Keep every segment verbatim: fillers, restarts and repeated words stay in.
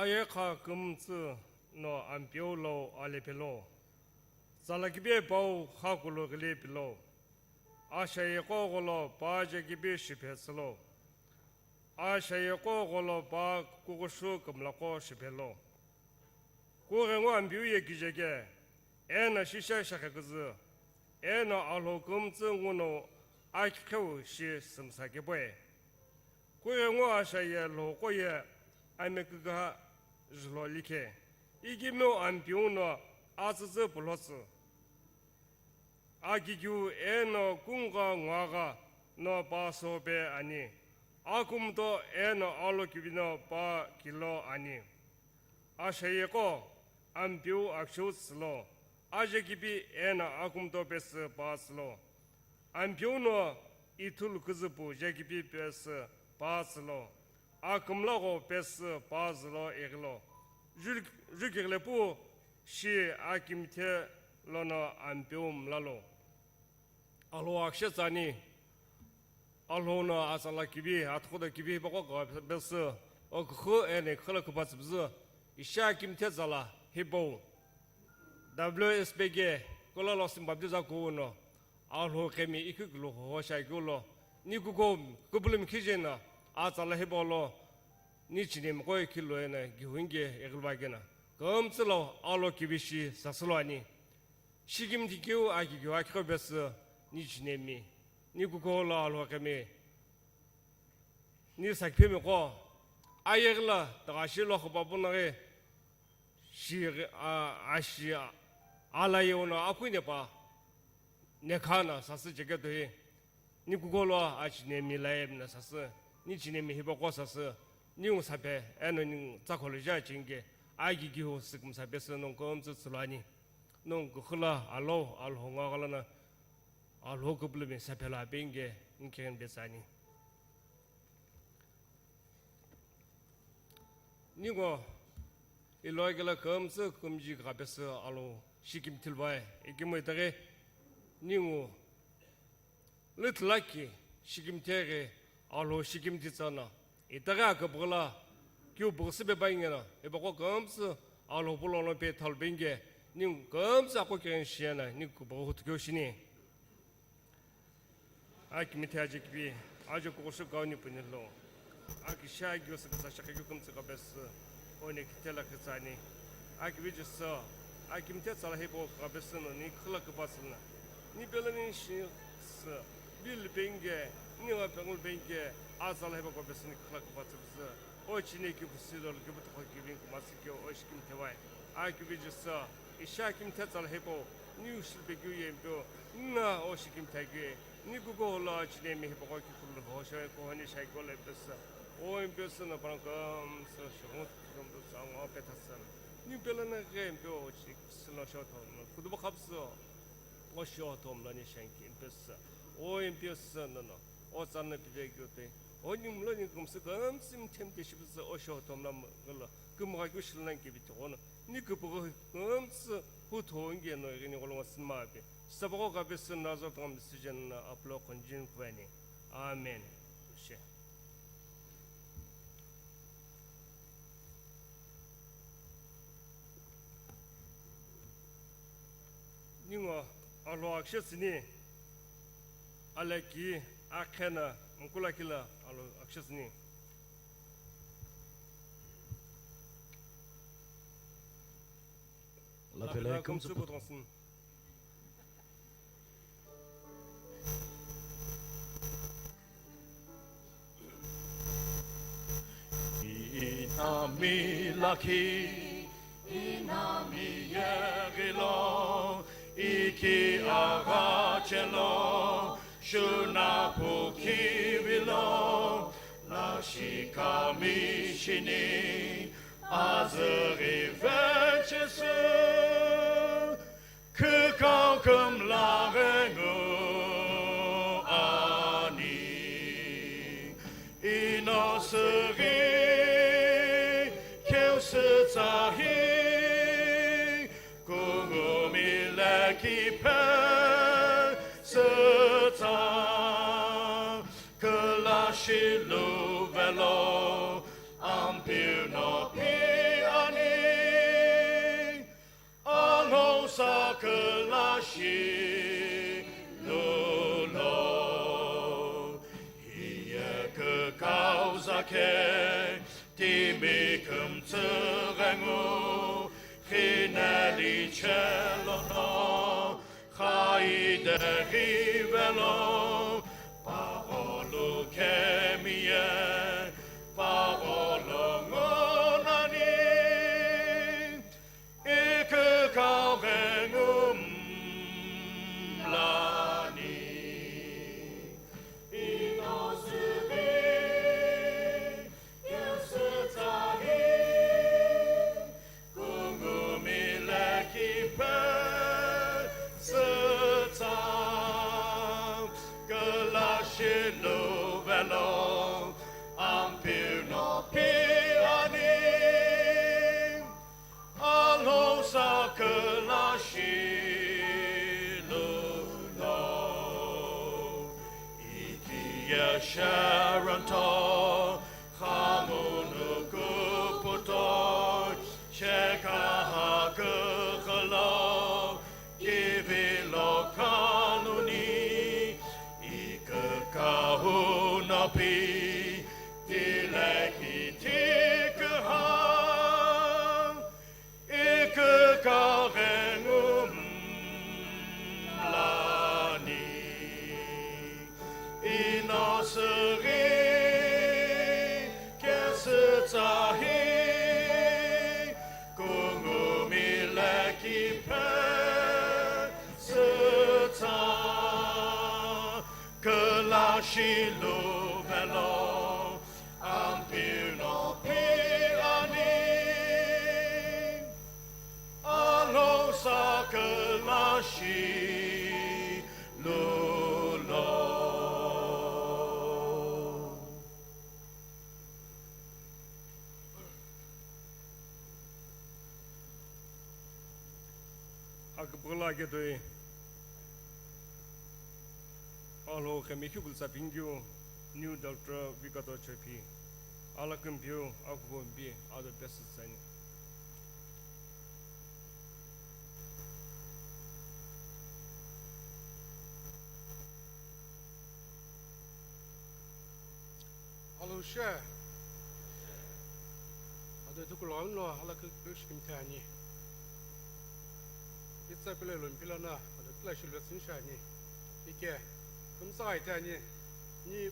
Ayeghi kümtsü no Ampeu lo alepelo. Tsala kibe pau khakulu ghili pilo. Ashaye qo gholo pa je kibe shiphe tsülo. Ashaye qo gholo pa kughushu kümlaqo shiphe lo. Kughengu Ampeu ye kije ke, eno shisha shakhe küzü, eno Alhou kümtsü nguno akikheu shi sümsa kepoe. Kughengu Ashaye lhouqo ye amekügha jülo likhe, ikemu Ampeu no atsütsü pulotsü. Akikiu eno kungugha nguagha no pa sope ani. Akumto eno alokivi no pa kilo ani. Ashaye qo Ampeu aksheu tsülo. Aje kipi eno akumto pesü pa tsülo. Ampeu no ithulu küzüpu je kipi pesü pa tsülo. Akümlagho pesü pa zülo ighilo. Ju-, jukighile pu shi akimithe lono Ampeu mlalo. Alhou akshe tsani. Alhou no atsala kivi, atughudo kivi hipaqo qa-, pesü, o kükhu eno kükhülo küpatsü püzü, ishi akimithe tsala hipau. W S B ke, Kuala Lumpur baptize kuno, Alhou qhemi ikükulu hoho shakeulo, ni kuko küpülümi khijeno, atsala hipaulo, ni chinemiqo ikilo eno, gihunge ighilvakeno, kümtsülo alo kivi shi sasülo ani. Shikimthi keu akikiu akiqo pesü, ni chinemi, ni kuko lo Alhou qhemi, ni sakiphemiqo, ayeghila, tagashi lo khupapu naghi, shi, a, ashi, a, ala yeuno akuni pa, nekhana sasü cheketo hi, ni kuko lo achinemi layemna sasü, ni chinemi hipaqo sasü, ningu saphe, eno ningu tsakholo ja chinge, akikiu sükümsa pesü nongu kümtsü tsülo ani. Nongu kükhülo alo, Alhou nguaghalana, Alhou küpülümi saphelo apinge, nkhen pesü ani. Ningu, ilo kelo kümtsü kümji ghapesü alo shikimthi luvai, ikemu itaghi, ningu, lüthilaki shikimthi ghi alo shikimthi tsüno, itaghi aküpüghüla, kiu püghüsü pepa ingeno, ipaqo kümtsü alo pulono pe thalu penge, ningu kümtsü aqo keghen shiyeno, ningu küpüghü hutukeu shini. Akimithe aje kivi, aje kughushu kau ni puni lo. Aki shi agiu süküsa shakhe keu kümtsü kapesü, o ni kithela kütsani. Akivi Jisü, akimithe tsala hipau kapesü no ni kükhülo küpatsü na. Ni pelo ni shi sü, vilo penge, ni wa pengul penge, atsala hipau kapesü ni kükhülo küpatsü püzü. O chini kipu silo, kipu tokho kivi kumasü keu, o shikimthi vai. Akivi Jisü, ishi akimthi tsala hipau, ni ushil pekeu yempeu, na o shikimthi keu, ni kuko lo chinemi hipaqo kikhulu ho shai kohoni shai kole pesü. O empesü no parang kümtsü shungu kümtsü tsango pethasü. Ni pelo na ghe empeu o chik silo shotho no. Kuduba khapsü. O shotho mla ni shanki empesü. O empesü no no. O tsana pive kyote. O ni mlo ni kümtsü kümtsü mthem te shipsü o shotho mla ngalo. Kümgha kyu shilnan kibiti kono. Ni küpüghü kümtsü hu thonge no igini kolonga sinmape. Sabako kapesü nazo tongam decision na aplo konjin kuani. Amen. She. Ningu alo akshesini, aleki akhena mkulakila alo akshesini. Lapela kümtsü putonsin. Inami lakhi, inami yeghilo, iki aghachelo, shuna pukivilo, lashikami shini, azüghi vechesü. Kükau kümla ghengu ani, ino süghi keu sü tsahi, kungumi leki pe sü tsa, küla shi luvelo, Ampeu no pi Külashi lulo, hiye kükau zake, timi kümtsü ghengu, khineli chelono, khaide ghivelo, pagholu kemiye, pagholu ngunani. Ikükau ghengu mlani, inosüghi kesütsahi, kungumi le kiphe sütsa, külashi luvelo, Ampeu no piani. Alosa külashi lulo, ikiye Sharon to, khamunu kuputo, shekaha kukhalo, kivilo kanuni, ikükau napi, tileki tikuha. Ikükau ghengu mlani, inosüghi kesütsahi, kungumi le kiphe sütsa, külashi luvelo, Ampeu no piani, alosa külashi lulo. Aküpüla ketoi. Alo kemi khipul sapingyu New Doctor Vikato Chepi. Ala kempiu akugo mpi ado best sani. Alo she. Ado tukulo no ala kempiu shikimthe ani. Itsa pile lo mpilana ado kila shilu tsini shani. Ike, kümtsü ghaite ani, ni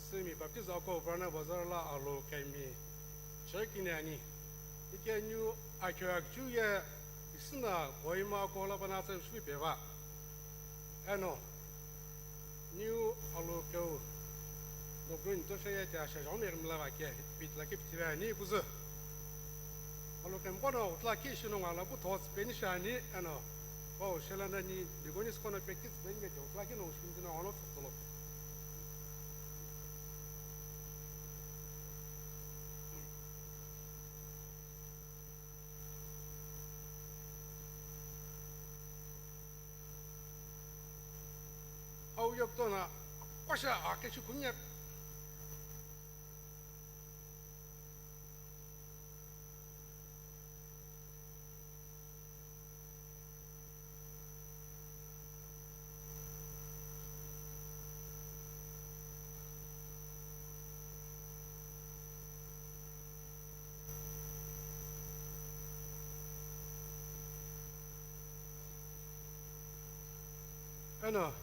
Simi Baptist Ako Purana Bazar la alo kemi chekini ani. Ike niu akhe akchu ye isina Kohima Ako la bana tsa shulu peva. Eno, niu alo keu, nokru nito sheye te asha jong me mla va ke, pitla ke pitira ani kuzu. Alo kemkono utla ki shino ngala pu thoughts peni shani, eno, oh, shelana ni, bigoni skono practice peni me te utla ki no shimdina ono thotolo. Au yoptona, kwasha a keshi kunya. Eno,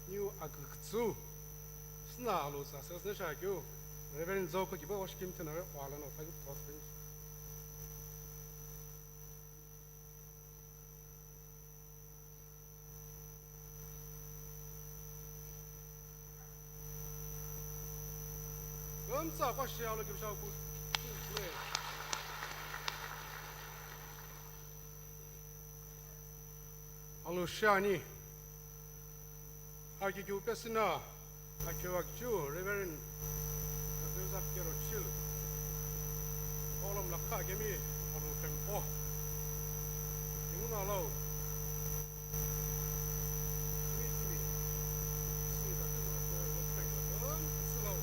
niu akükütsü, sina alu sa sesne shakeu, Reverend Zoko kiba oshkim tena we wala no tagi thos finish. Gümtsa kwa shi alo kibisha ku. Alo shani. Aki kiu pesina. Akeu akichiu Reverend Joseph Kero Chilu. Kolom lakha kemi alo kempo. Imuna lau. Timi timi. Sini tatu zako alo kempo. Silau.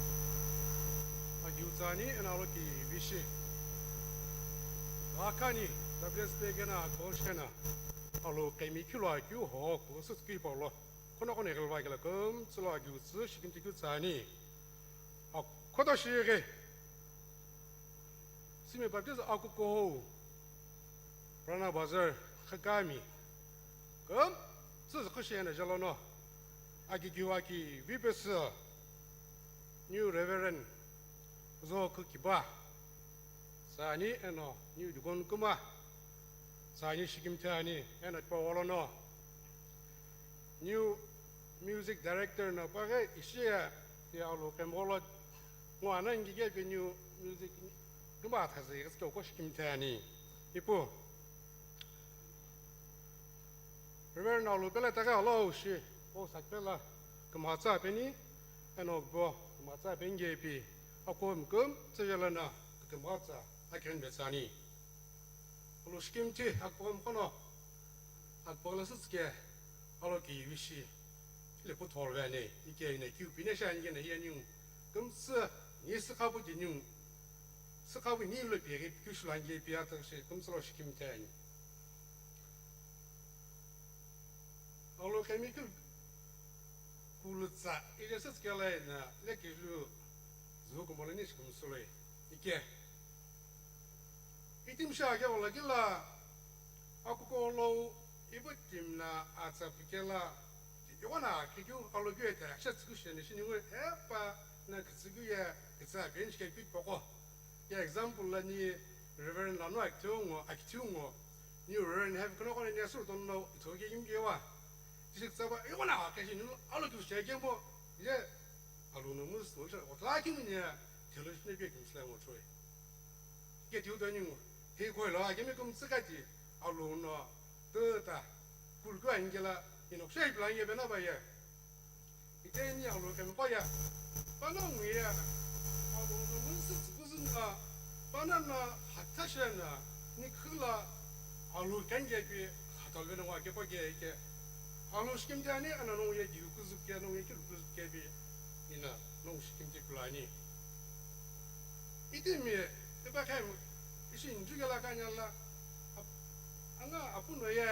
Akiu tsani ena alo ki bishi. Akhani, W S P kena, Koshena, alo kemi kilo akeu ho, kusut ki polo, kono kono gilwa gila kum, tsilo akeu tsu, shikim tiku tsani. Akoto shige, Simi Baptist akuko ho, Rana Bazar, Khakami, kum, tsu kushena jalono, aki kiwa ki, V P S, New Reverend, Zo Kukiba, Sani eno new dukon kuma. Sani shikim thani eno pa wolono. New music director no paghe ishi ya, ya alo kembolo ngo ana ngige pe new music kuma thase iske ko shikim thani. Ipu. Reverend Alu pela taka alo shi, o sakpela, kemhatsa peni, eno bo, kemhatsa pengepi, akom kum, tsejelana, kemhatsa, aken betsani. Alu shikimti, akom kono, akpala sutske, alo ki wishi, le puthol vene, ike ine kiu pine sha nge ne yenu, kum tse, ni sikabu dinu, sikabu ni lo piri, kiu shulange pia ta shi, kum tsalo shikimtani. Alo kemi kul-, kulutsa, ile sutskela ina, le kilu, zu kumole ni shikumsuloi. Ike. Itim sha ke ola kila, akuko lo, ibu tim na atsa pikela, iwana kikiu, alo kiu eta, sha tsukushene shini we, epa, na kitsuku ya, kitsa bench ke pit poko. Ya example la ni Reverend Lanu akithiu ngo, akithiu ngo, ni Reverend have kono kono ni asur tono ithoki yimgewa. Tisi tsaba, iwana akashi ni alo kiu shege mo, ye, alo no mus, no sha, otla ki ni ya, theology ne bi kim sla mo choi. Ke tiu dani ngo, he ko lo, ake mi kum tsikati, alo no, tata, kulku angela, ino shai blange bena ba ya. Iteni alo kempa ya. Pana nguya. Alo no munsi tsukuzun na. Pana na hatasha na. Ni khula alo kenge pi hatal bena wa ke pa ke ke. Alo shikim tani ana no ye di kuzu ke no ye ki kuzu ke bi. Ina no shikim ti kulani. Itimi, eba khaim, ishi njuge la kanya la, ap-, anga apuno ye,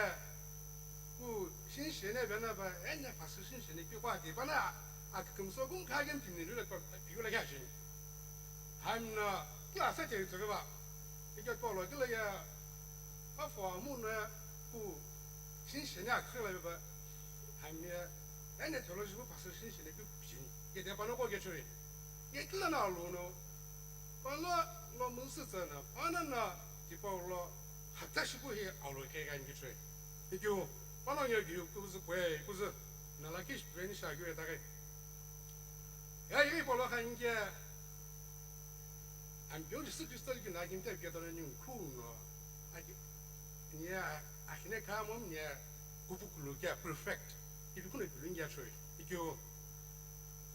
ku shin shene bena ba, enya pasu shin shene pi kwa di, bana, ak-, akikimso kum khagen tini rula pa, pi la kya shin. Hamna, kila sa te tsoge ba, ike polo, kila ya, afo amuno ya, ku shin shene akila ba, hamya, enya theology ku pasu shin shene pi shin, ke de bana ko ke churi. Ye kila na lo no, Pana lo munsi tsana, pana na tipau lo hata shipu hi alo ke kan ki chwe. Ikyo, pana nge ki kuzu kwe, kuzu, na la kish peni sha gyo eta kai. Ya yi polo kan ke, am pyo Jisu Kristo ki na kin te ke to ni ku no. Aki, ni ya, akine ka mom ni ya, kupu kulu ke perfect. Ibi kuna bilun ya chwe. Ikyo.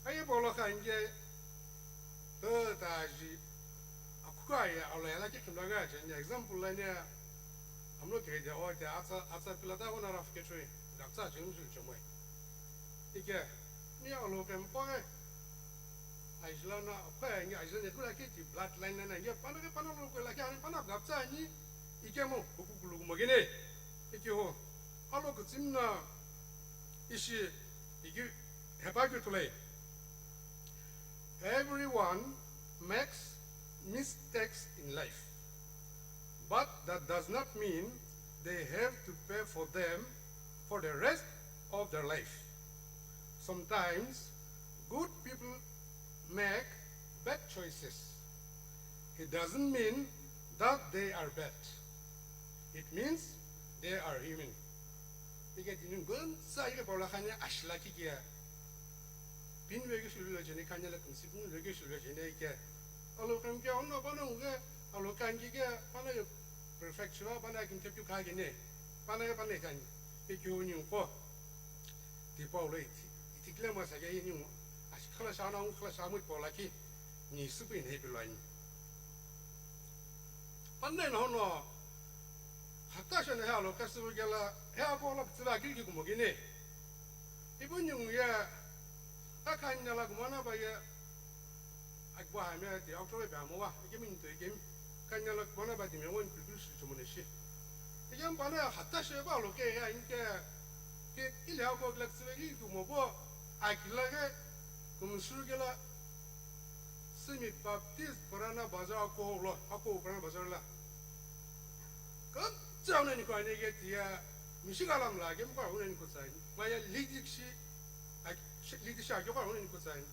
Ayi polo kan ke, Tata ji, akukaya, alo yala ke kimla ga je, ni example la ni, amlo ke de o de atsa, atsa pila ta hona raf ke chui, gapsa je msu chomoi. Ike, ni alo ke mpo ge, ajila na, akukaya ni ajila ni kula ke ti bloodline na, ni pana ke pana lo ke la ke, ani pana gapsa ni, ike mo, buku kulu mo gene, ike ho, alo ke tsimna, ishi, ike, hepa ke tulai. Everyone makes mistakes in life, but that does not mean they have to pay for them for the rest of their life. Sometimes good people make bad choices. It doesn't mean that they are bad. It means they are human. Ike tini gun sa ike paula khanya ashla ki kia. Pin ve ke shulu jene khanya la kunsi pin ve ke shulu jene ike. Alo kan kia ono bana unge, alo kan ki kia, bana yo perfect shwa, bana kin tep yu kha gene. Bana yo bana kan. Ike uni ko. Ti paula iti. Iti kile ma sa ya ini. Ash khala shana un khala shamu paula ki. Ni supu in hepi lani. Panna ina hono, hata shana he alo kasi vugela, he apo lo kitila kiri ki kumogine. Ibu nyungu ye, akanya la kumana ba ye, akbo ha me te, October ba mo wa, ike mi nito ike mi. Kanya la kumana ba timi ngoni pipil shi chomone shi. Ike mpana hata sheba lo ke ya inke ke ile ako glak tsile li tu mo bo akila ke kumsuru ke la simi Baptist Purana Bazar ako lo ako Purana Bazar la. Kamtsa una ni kwa ne ke tia mishika lam la ke mkwa una ni kutsani. Maya lidik shi Lidisha akighoru inikutsani.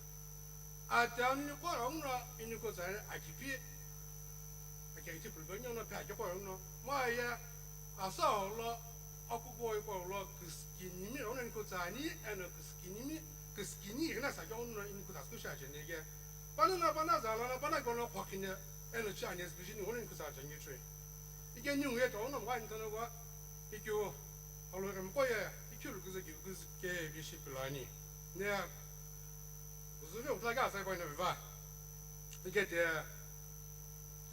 Ati anu inikoghoru inikutsani akipi. Akighi tipulupeni ono pe akighoru no. Moye asa olo akukuo iko olo kisikinimi ono inikutsani eno kisikinimi kisikini ighina sa akighoru no inikutsasi kusha acheni ike. Pana na pana zala na pana kono khokine eno chi ani especially ono inikutsa acheni chui. Ike ningu yeto ono mwa initono kwa ikio Alhoi kemqo ye ikhilu küzü kiu küzü ke bishi pilani. Ne kuzuvi utla ka sai paina viva. Ikete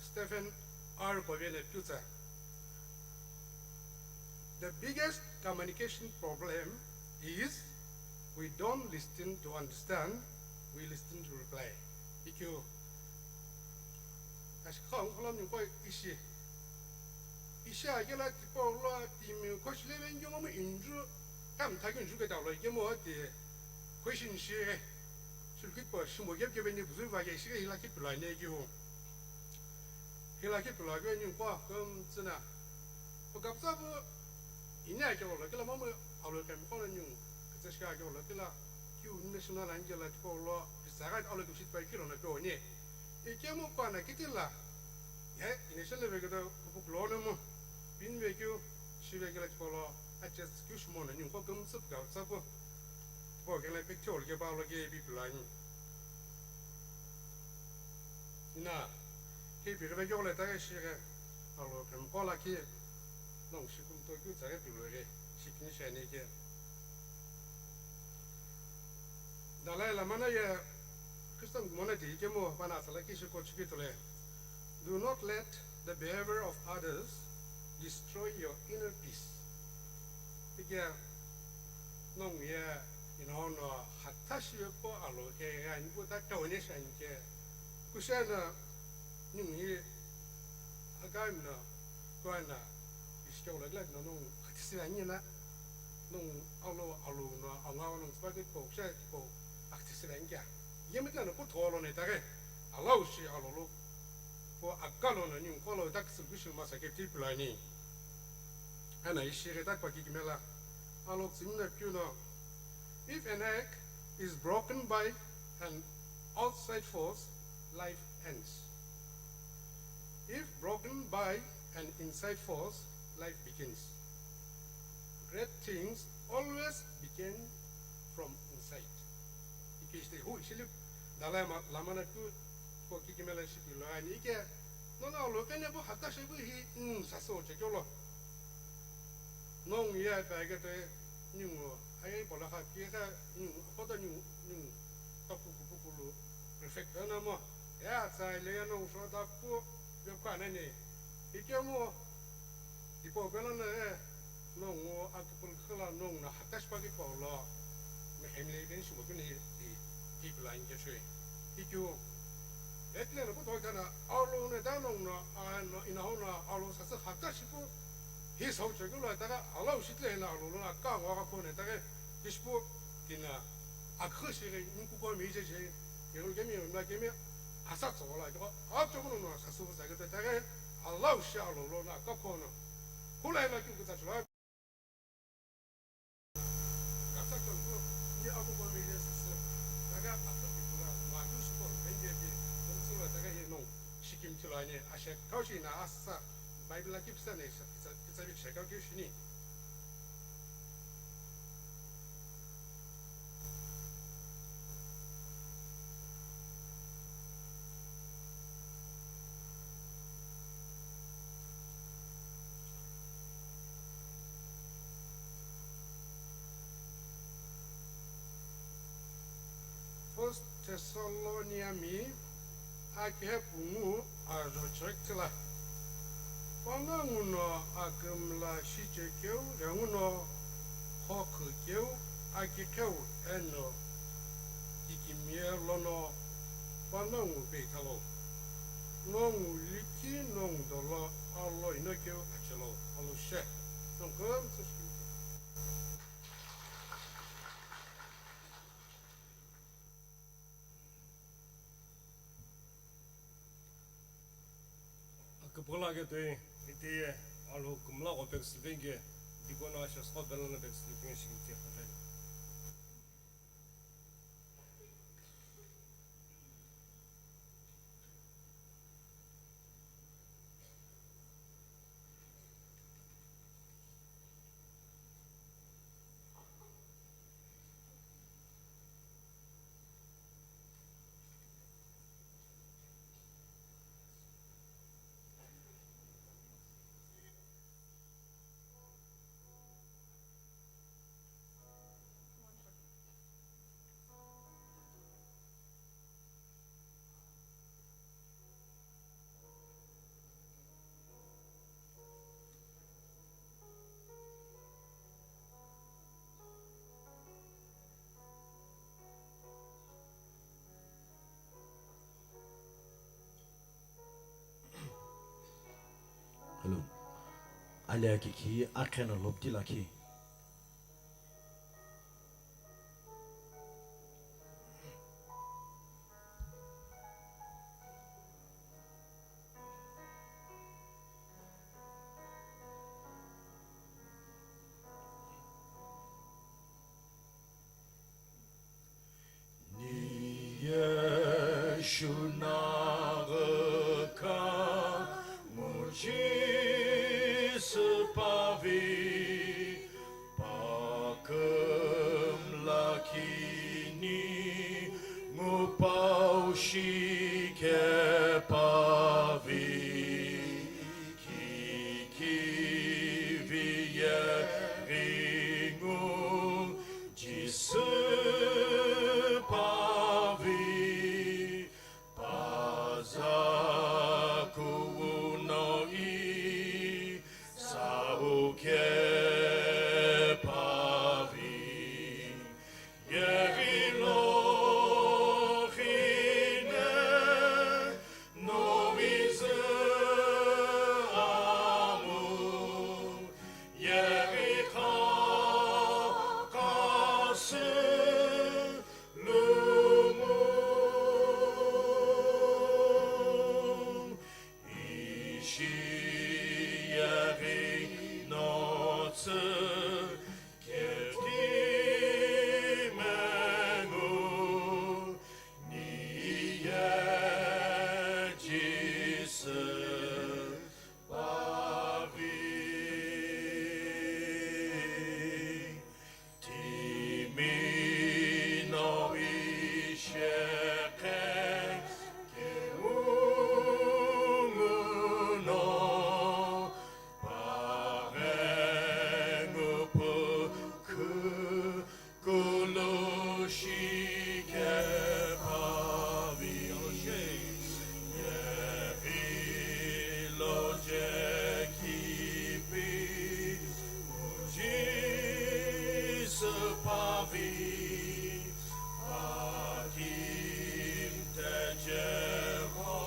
Stephen R. Covey ne piutsa. The biggest communication problem is we don't listen to understand, we listen to reply. Ikio Ashikha ungkholom ningkoi ishi. Ishi akela tipau lo timi khoshi leve ngiyo mo inju kam thagi inju ke talo ikemo ti question shi. Shulkit po shimo gep gep ni buzu va ke shi hila ki pulane ki ho. Hila ki pulage ningko kom tsina. Ko kapsa bu Ini ake olo kila mamu alo kemi kono nyu kete shika ake olo kila kiu nne shuna la nje la tiko lo pisa ga alo kemi shit pai kilo na pe oni. Ike mo pa na kitila. Ye ine shele ve kete kupuk lo ne mo. Bin ve kiu shive kila tiko lo aches kiu shimo na nyu ko kem sup ga tsa ko. Ko kele pe tio ke ba lo ke bi plan. Ina, ke bi rebe kyole ta ke shi ke, alo kemqo la ki, nong shi kumto kyu tsa ke pi lo ke, shi kini shi ani ke. Dalai Lama na ye, Christian kumona di ke mo, pana tsala ki shi ko chiki tole. Do not let the behavior of others destroy your inner peace. Ike, nong ye, ino no, hata shi po alo ke, ga ni po ta tone shan ke. Kushana, Ningu hi akai mna kuana ishikeu la gila na nung khatisi la nyina nung alo alo na anga nung spaghetti po sha po aktisi la ngya. Yemit la na kutho lo ne tare alau shi alo lo po akalo na ningu kolo taksi kushi masa ke tip la ni. Ana ishi re tak pa kikimela alo tsimna piu no. If an egg is broken by an outside force, life ends. If broken by an inside force, life begins. Great things always begin from inside. Ikishte hu ishilip Dalai Lama na tu ko kikimela shipi lo ani ike nono lo kene bu hata shibu hi mm saso chekyo lo. Nong ye pa ke te ningu aye pola kha pie kha ningu kota ningu ningu tapu kupu kulu perfect na mo ya tsa le ya nong so tapu yo kwa na ne ike mo ipo pela na e nong akipul khala nong na hatash pa ki polo me hem le ben shubo kini i i plan ke shwe ikyu etle na ko to kana alo ne da nong na a no ina ho na alo sa sa hatash pu Hi sau chekeu lo itaghi alau shitle na alu lo na ka ngo ka phone itaghi kishpu tina akhu shi ghi nkuko mi je je yeghu kemi na kemi asa tso la ko a chomu no sa su sa ke itaghi alau shi alu lo na ka phone hula na kyu kutsa chula. Kapsa kyongu ni abu ko mele sisi. Daga atsu kipula ma tu shiko benje bi kumtsulo daga ye nong shikim tilo ani ashe kaushi na asa Bible la kipsa ne kitsa kitsa bi shekau kiu shini. First Thessaloniami akihe pungu ajo chekela. Panongu no akümla shichekeu, rengu no khokhükeu, akikheu eno kikimie lono panongu peithalo. Nongu likhi nongu dolo alo ino keu achelo alo she. Nongu kümtsü shi. Aküpüla ke toi itiye alo kümla ko pek sleeping ke dikono ashes ko belana pek sleeping shi ke. Hello. Ali akiki akheno lopti lakhi. Niye shunaghi ka nguchi süpavi, paküm lakini ngupau shike pavi, kikivi yeghi ngu Jisü pavi, paza kuno i sauke pavi, yeghi lo khine Noizü amu, yeghi kha-, khasü lumu, ishi yeghi notsü keti mengu, Niye Jisü pavi, timi no ishekhe ke ungu no, paghengu pukhu Kulushi ke pavi, yeghi lo je kipi, Jisü pavi, akim te je ho,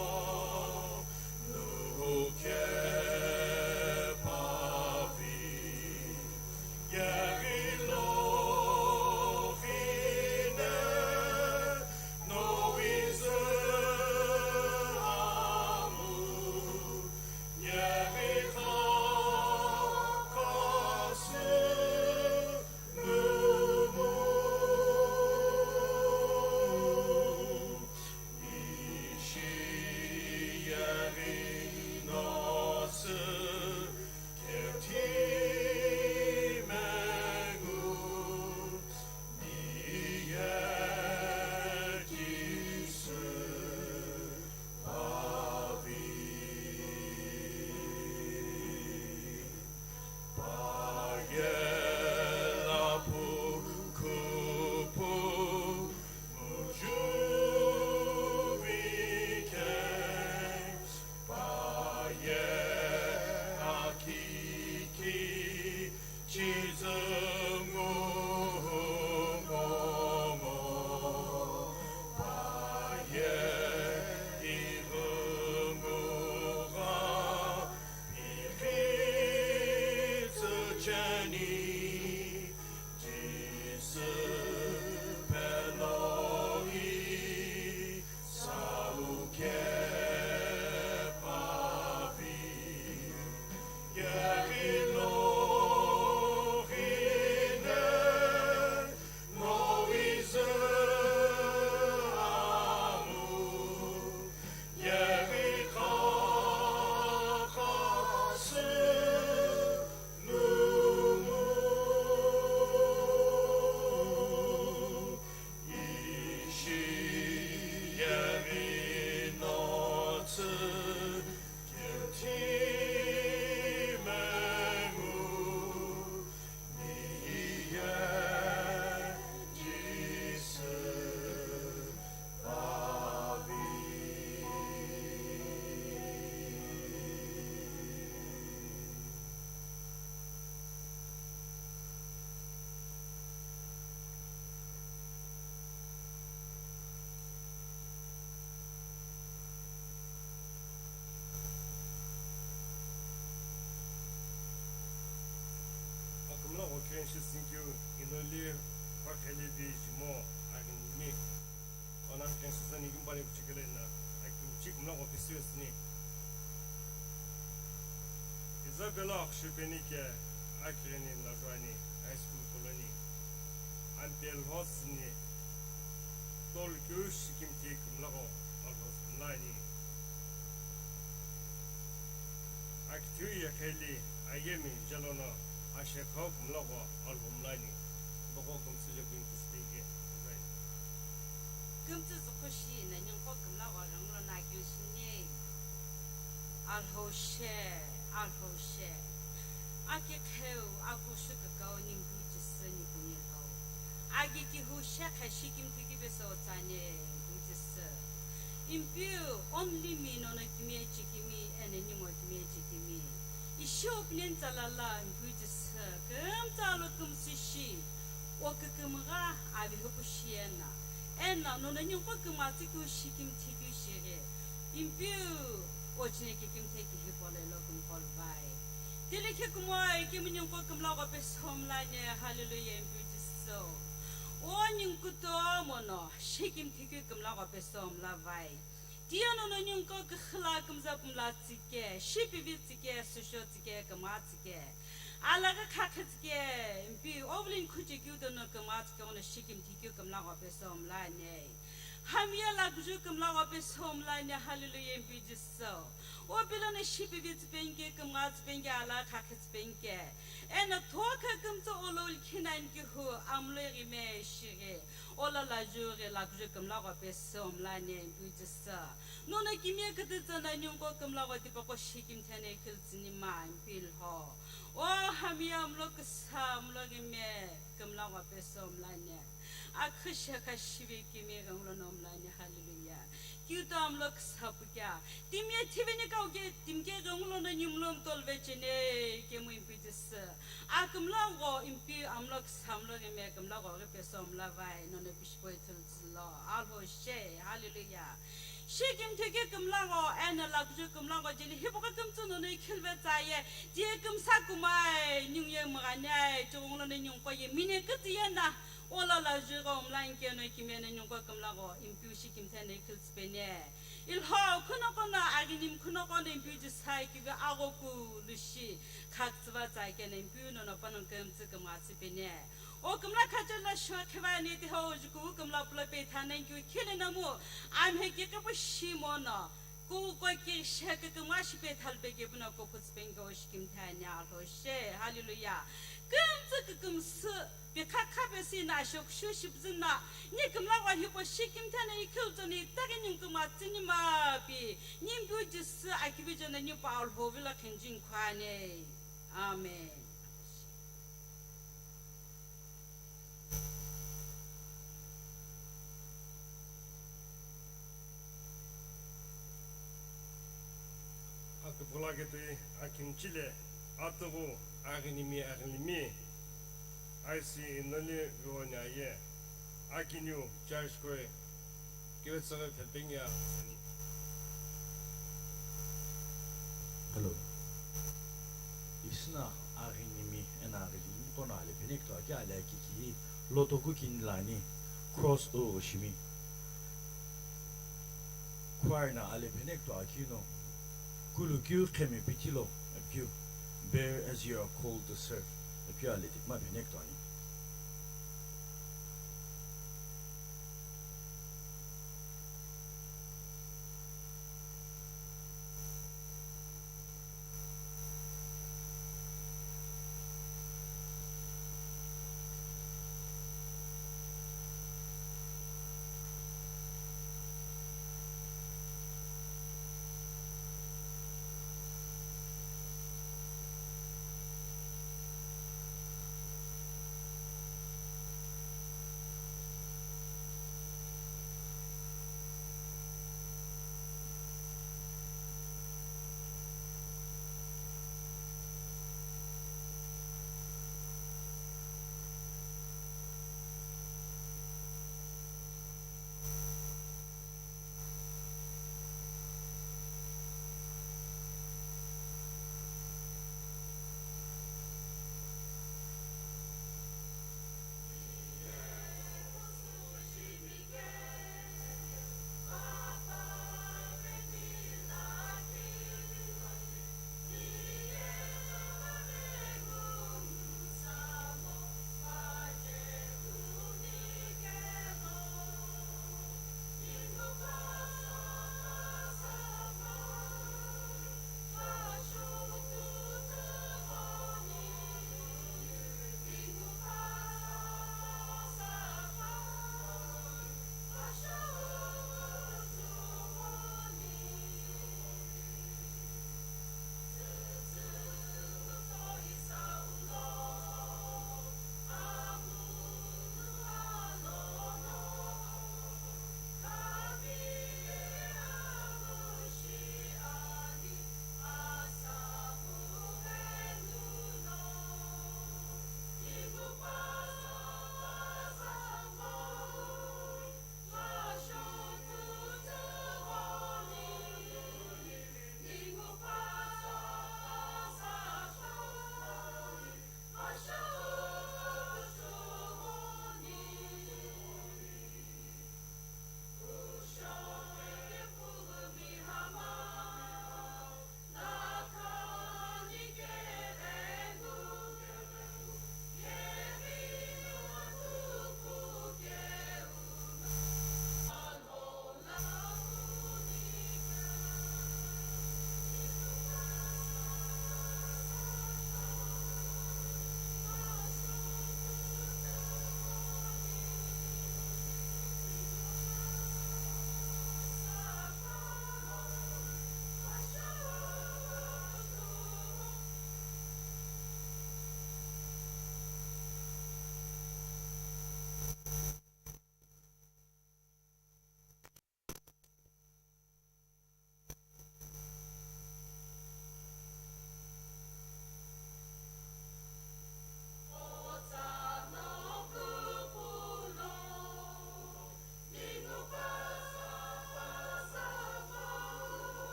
Nuke pavi, yeghi lo khine, Noizü amu, yeghi kha-, khasü lumu. Sheni, Jisü pelohi, sauke pavi, yeri lohine, noizü amu, yeri kakasi, Akümla okhenshi sinkeu inoli pakhelevi jimo aginimi. Ona kenshisani kimbani kuchikele na akimchi kumla office ni. Isabella Akshupenike akireni Lajuani High School Colony. Ampel hosni tol kyu shikim ti kumlako alhos kumlani. Akithiu yekheli ayemi jelono ashekha kumlako alhomlani. Boko kumsuje kuintisitike. Kümtsü züxushi na ninqo kümla ghorümlo na keu shini. Alhou she, Alhou she. Aki kheu, aku shu kakau ningkeu chisü nikuni hau. Aki kihu she khashi kimthi kibe so tsane ningkeu chisü. Impiu only me nono kimie chikimi, ene ningo kimie chikimi. Ishi opinion tsalala ningkeu chisü. Kümtsü alo kümsü shi. O kükümgha avehepu shiena. Eno, nono ninqo kümtsü keu shikimthi keu shighi. Impiu, ochine kikimthe kihi kolelo kümqol vai. Tilikhi kumo, ikemu ninqo kümla ghope somlane, hallelujah, Impiu Jisü. O ninkuto mono, shikimthi keu kümla ghope somla vai. Tiya nono ninqo küxüla kümza pümla tsike, shipivi tsike, süsho tsike, küma tsike. Alaghi khakhi tsike, Impiu, ovulin khuche keu dono küma tsike, ono shikimthi keu kümla ghope somlane. Hamiya lakuju kümla ghope somlane, hallelujah, Impiu Jisü. O pilono shipivi tsüpenke, küma tsüpenke, alaghi khakhi tsüpenke. Eno thokha kümtsü olo ulkhinan kihu, amlo ghime shighi. Olo laju ghi lakuju kümla ghope somlane, Impiu Jisü. Nono kimie kütütsü na ninqo kümla gho tipaqo shikimthene khiltsüni ma Impiu Lhou. O hamiya amlo küsa, amlo ghime, kümla ghope somlane. Akhü shekha shive kemi ghungulo nomlane, hallelujah. Kiuto amlo küsa pukea. Timye thiveni kauke, timke ghungulo no nimlo mtolve chene, kemu Impiu Jisü. Akümla gho Impiu amlo küsa amlo ghime kümla gho ghi peso mla vai, nono pishipoi thultsülo. Alhou she, hallelujah. Shikimthi keu kümla gho, eno lakuju kümla gho, jeli hipaqo kümtsü nono ikhilve tsaye, tiye kümsa kumai, ninguye mghanai, chugunglo no ninguqo ye, mine kütüye na, olo laju gho, mla inkeno ikimiye no ninguqo kümla gho, Impiu shikimthene ikhiltsüpene. Ilhou, khunoqo no, aghini khunoqo no Impiu Jisü kivi aghoku lushi, khaktsüva tsa keno Impiu nono panongu kümtsü kümtsüpene. O kümla khacha la shokhiva ani tiho juku kümla pulo pe thanankiu khile namu, amhe ki kipu shimono, kuko ki shekhe kümwa shipe thalpe kepuno kokhutsüpenke o shikimthene Alhou she, hallelujah. Kümtsü kükümsü, pikha khape sina shokushu shipzüna, ni kümla gho hipo shikimthene ikhiltsüni, taghi ni kümtsüni ma pi, ni Impiu Jisü akivi jona ni pa Alhou vilo khenjin khwane. Amen. Aküpüla ketoi akimchile atughu aghinimi aghinimi aisi inoli viwani aye akiniu church koi kiwetsüghi phepengea sani. Hello. Isna Aghinimi eno aghilimi qo no ale phenekuthu akeu ale akiki lotoku kini lo ani, cross u shimi. Choir no ale phenekuthu akeu no, kulu keu qheme pithi lo, ipi keu, Bear as you are called to serve, ipi keu ale tikuma phenekuthu ani.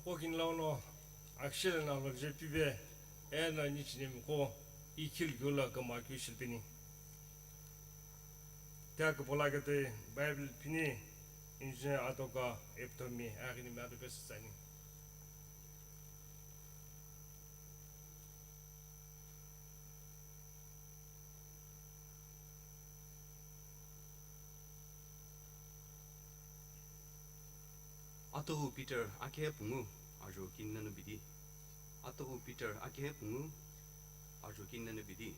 Qo kini launo akishelo no aloje pive, eno nichini mqo ikhilkeu lo kümgha keu shilupeni. Tia kupola ketoi Bible phini Engineer Atoka Eptomi aghini mi ado pesü tsani. Atohu Peter akehe pungu, ajo kini nanu bidi. Atohu Peter akehe pungu, ajo kini nanu bidi.